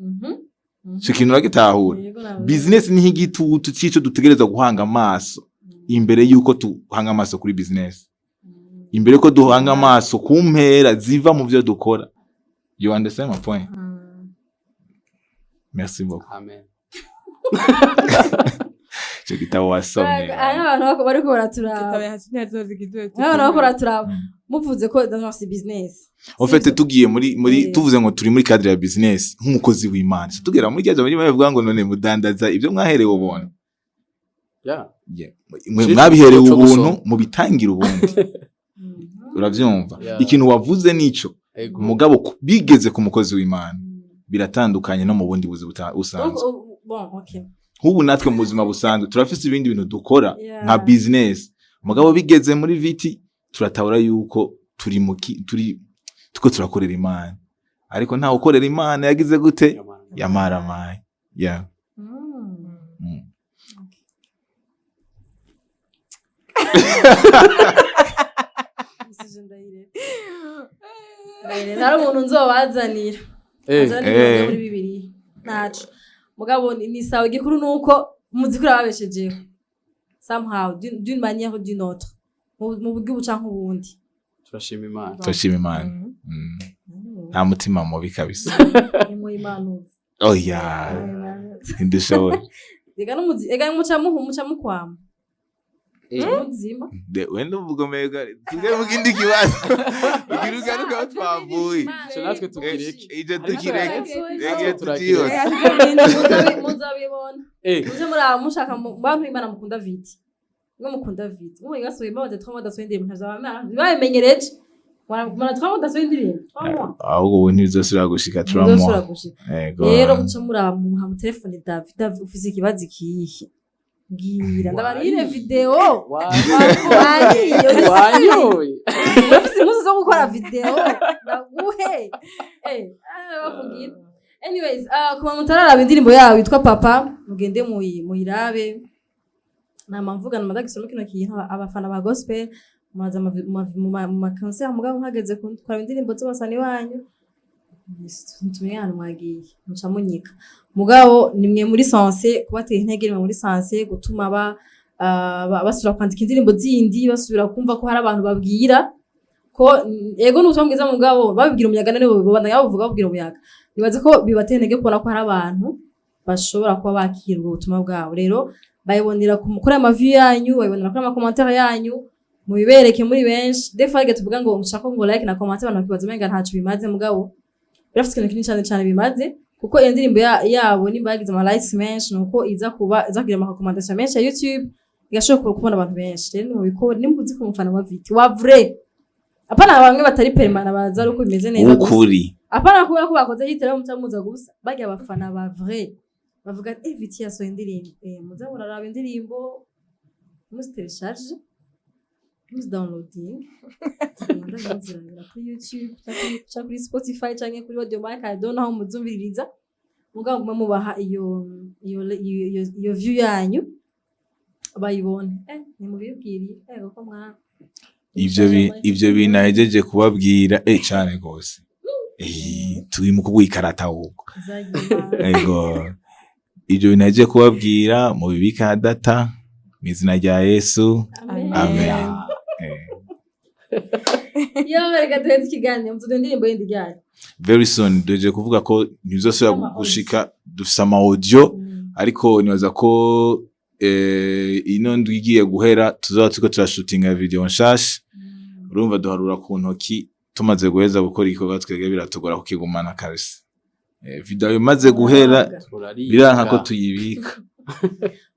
Ico kintu uragitahura? Business ni nk'igitutu c'ico dutegerezwa guhanga amaso imbere yuko tuhanga amaso kuri business, imbere yuko duhanga amaso ku mpera ziva mu vyo dukora. You understand my point? Merci beaucoup. Amen. Ico gitabo wasomye. Hari abantu bariko baraturaba. Gitabo hasi ntazozigiduhe. Hari abantu bariko baraturaba, muvuze ko dans c'est business. En fait, tugiye muri tuvuze ngo turi muri cadre ya business nk'umukozi w'Imana, tugera muri rya jambo ry'Imana bivuga ngo none mudandaza ibyo mwaherewe ubuntu. Yeah. Mwe mwabiherewe co ubuntu, gusoma. Mubitangira ubundi, uravyumva? Yeah. Ikintu wavuze nico. Ego. Mugabo bigeze ku mukozi w'Imana biratandukanye no mu bundi buzi busanzwe. Donc, oh, bon, ok. Nk'ubu natwe mu buzima busanzwe turafise ibindi bintu dukora nka business, mugabo bigeze muri VT turatahura yuko turi mu turi tuko turakorera Imana, ariko ntawe ukorera Imana yagize gute? Yamaramaye, yeah. Isije ndayireka. Ndayireka. Hari umuntu nzobazanira azanira muri Bibiliya ntaco, mugabo ni sawa. Igikuru nuko umuziki urababeshejeho somehow, d'une manière ou d'une autre, mu buryo ubu canke ubundi. Turashima Imana. Turashima Imana. Nta mutima mubi kabisa. Nimwe imanuzi. Oya, ntidushoboye. Ega n'umuzi, ega muca mukwama muzima. Wenda uvuga mega tujye mu kindi kibazo ugira ugaruka aho twavuye. Ico natwe tukireke. Icyo tukireke. Ege. Ege tutiyose. Muzabibona. Muze muraba mushaka mu bantu b'Imana mukunda VT, mwe mukunda VT, mwe gasohoye maze trois mois dasohoye indirimbo, ntavyo babimenyereje, mara 3 mois dasohoye indirimbo, 3 mois. Ahubwo ubu ntibizosubira gushika. Muzosubira Turamo gushika. Ego. Rero muca muraba muha mu telefone David. David, ufise ikibazo ikihe? Mbwira ndabarire video. Wariye? Wanyoye. Ufise impuzu zo gukora video ndaguhe. Bavugira. Anyways, ku bantu mutararaba indirimbo yabo yitwa Papa, mugende muyirabe. Nama mvuga nama ndagisoma kino kintu, abafana ba gospel muraza mu ma concert, mugabo muhageze kuraba indirimbo z'abasani banyu ntumenye ahantu mwagiye muca munyika. Mugabo nimwe muri censé kubatera intege, nimwe muri censé gutuma basubira kwandika indirimbo zindi, basubira kumva ko hari abantu babwira ko ego n'ubutumwa bwiza, mugabo babibwira umuyaga none babandanya babuvuga babwira umuyaga. Nibaze ko bibatera intege kubona ko hari abantu bashobora kuba bakira ubwo butumwa bwabo. Rero bayibonera kuri ama view yanyu, bayibonera kuri ama commentaire yanyu. Mubibereke muri benshi. Des fois tuvuga ngo mushaka ngo like na commentaire, abantu bakibaza umenga ntaco bimaze, mugabo birafite ikintu kinini cyane cyane bimaze, kuko iyo ndirimbo yabo nimba yagize ama likes menshi, nuko iza kuba iza kugira ama recommandation menshi ya YouTube, igashobora kubona abantu benshi. Rero nimubikore nimba uzi ko umufana wa VT wa vrai, apana bamwe batari permanent baza ari uko bimeze neza gusa. Ukuri. Apana kubera ko bakoze hit rero muca muza gusa. Barya abafana ba vrai bavuga ati VT yasohoye indirimbo, muza muraraba indirimbo, muzitelecharge, muzidownloading, muzirabira kuri YouTube canke kuri Spotify canke kuri Audiomack, I don't know aho muzumviririza, mugabo mugume mubaha iyo view yanyu bayibone. Nimubibwiriye kuko mwa Ivyo bintu ahejeje kubabwira cane gose. Turi mu kuguha ikarata ahubwo. Ego, ivyo bintu ahejeje kubabwira mubibika data mu izina rya Yesu. Amen. Iyo reka duheze ikiganiro, muzoduha indirimbo yindi ryari? Very soon. Duhejeje kuvuga ko ntibizosubira Ama gushika dufise ama audio, ariko nibaza ko ino ndwi igiye guhera tuzoba turiko turashutinga video nshasha. Urumva duharura ku ntoki tumaze guheza gukora igikorwa, twebwe biratugora kukigumana kabisa. Video imaze guhera biranka ko tuyibika.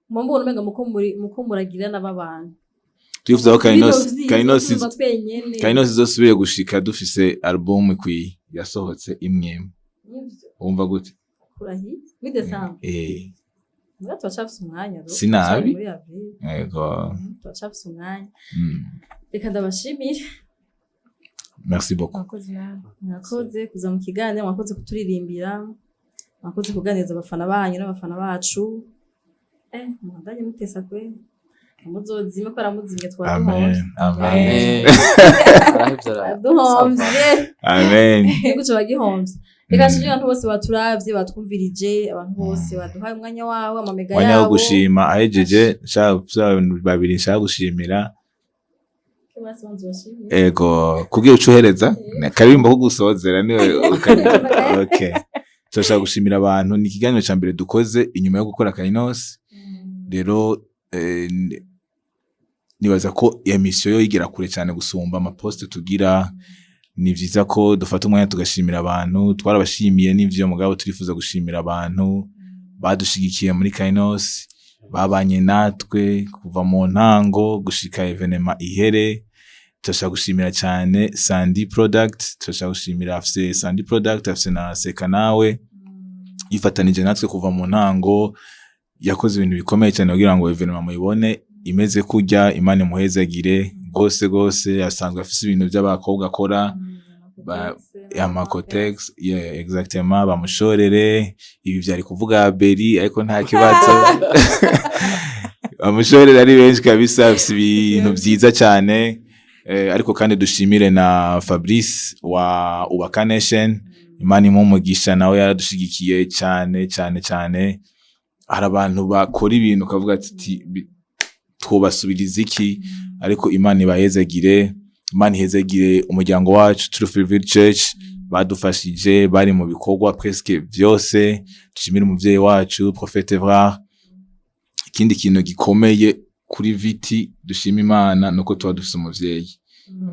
Mbona umenga muko muragira n'ababantu. Twifuza ko Kainos Kainos twenyene. Kainos izosubire gushika dufise album ikwiye yasohotse imwe imwe. Nivyo. Wumva gute? Kurahi muri December. Mbwa turacafise umwanya ro. Sinabi. Muri avril. Yego. Turacafise umwanya. Reka ndabashimire. Merci beaucoup. Mwakoze nawe. Mwakoze kuza mu kiganiro, mwakoze kuturirimbira, mwakoze kuganiriza abafana banyu n'abafana bacu. Mubandanye mutesa kwe, muzozime ko aramuzimye twaduhomvye. Amen, amen. Amen. Arahevye Twaduhomvye. Amen. Igihugu coba gihomvye. Reka nshimire abantu bose baturavye, batwumvirije, abantu bose baduhaye umwanya wawe, amamega Mwanya wo yabo. gushima ahejeje, nshaka abantu babiri nshaka gushimira. Basi banza ubashimire. Ego, kugira ucuhereza karirimbo ko gusozera niwe okay. Turashaka gushimira abantu. Ni ikiganiro ca mbere dukoze inyuma yo gukora Kainos. Rero nibaza ko iyo mission yo igera kure cyane gusumba ama posts tugira. Ni vyiza ko dufata umwanya tugashimira abantu. Twarabashimiye n'ivyo, mugabo turifuza gushimira abantu badushigikiye muri Kainos, babanye natwe kuva mu ntango gushika événement ihere. Turashaka gushimira cyane Sandy Product. Turashaka gushimira, afise Sandy Product, afise na Seka Nawe, yifatanije natwe kuva mu ntango, yakoze ibintu bikomeye cyane kugira ngo événement muyibone imeze kurya. Imana imuhezagire gose gose. Asanzwe afise ibintu by'abakobwa akora ama Kotex, yeah, exactement. Bamushorere ibi vyari kuvuga Beri, ariko nta kibazo, bamushorere ari benshi kabisa. Afise ibintu vyiza cyane. Ariko kandi dushimire na Fabrice wa Ubaka Nation. Imana imuhe umugisha, nawe yaradushigikiye cyane cyane cyane. Hari abantu bakora ibintu ukavuga ati: "Twobasubiriza iki?" Ariko Imana ibahezagire. Imana ihezagire umuryango wacu, Truth Revealed Church, badufashije, bari mu bikorwa presque vyose. Dushimire umuvyeyi wacu Prophète Evrard. Ikindi kintu gikomeye kuri VT dushima Imana nuko tuba dufise umuvyeyi.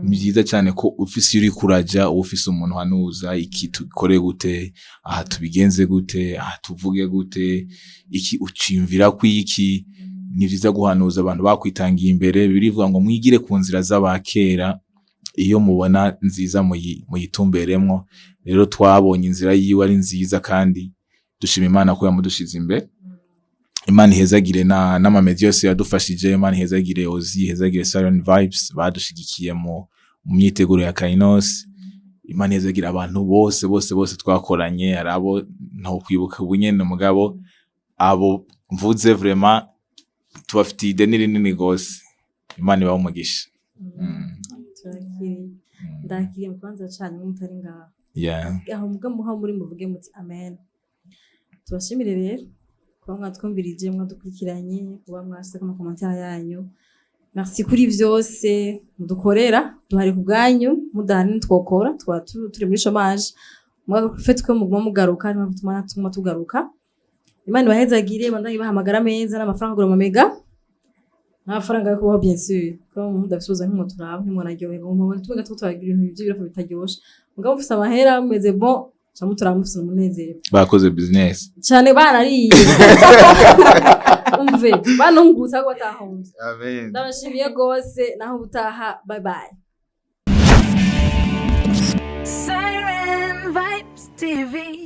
Ni byiza cyane ko ufise iyo uriko uraja uba ufise umuntu uhanuza: iki tukore gute aha, tubigenze gute aha, tuvuge gute iki, uciyumvira ko iki. Ni vyiza guhanuza abantu bakwitangiye imbere. Birivuga ngo mwigire ku nzira z'abakera, iyo mubona nziza muyitumberemwo. Rero twabonye inzira yiwe ari nziza, kandi dushima Imana ko yamudushize imbere. Imana ihezagire na n'amamedi yose yadufashije. Imana ihezagire Ozi, ihezagire Siren Vibes badushigikiye mu myiteguro ya Kainos. Imana ihezagire abantu bose bose bose twakoranye. Hari abo ntokwibuka ubu nyene, mugabo abo mvuze vraiment tubafitiye ideni rinini gose. Imana ibahe umugisha. Turakiriye, ndakiriye mu kibanza canyu mutari ngaha. Aho muga muha muri muvuge muti amen. Tubashimire rero kuba mwatwumvirije, mwadukurikiranye, kuba mwashizeko ama commentaires yanyu. Merci kuri vyose mudukorera. Duhari ku bwanyu, mudahari ntitwokora, twaba turi muri chômage. Faites ko muguma mugaruka, niyo mpamvu tuguma tugaruka. Imana ibahezagire, bandanye bahamagara meza n'amafaranga agura amamega n'amafaranga yo kubaho, bien sûr, ko mudafise ubuzima ntimwoturaba, ntimwanaryoherwa. Mubona tumenga turiko turagira ibintu vy'ibirafu bitaryoshe, mugabo mufise amahera mumeze bon, ca muturaba mufise umunezero. Bakoze business. Cane, barariye, umve, banungutse ahubwo batahomvye. Amen. Ndabashimiye gose, naho ubutaha. Bye bye. Siren Vibes TV.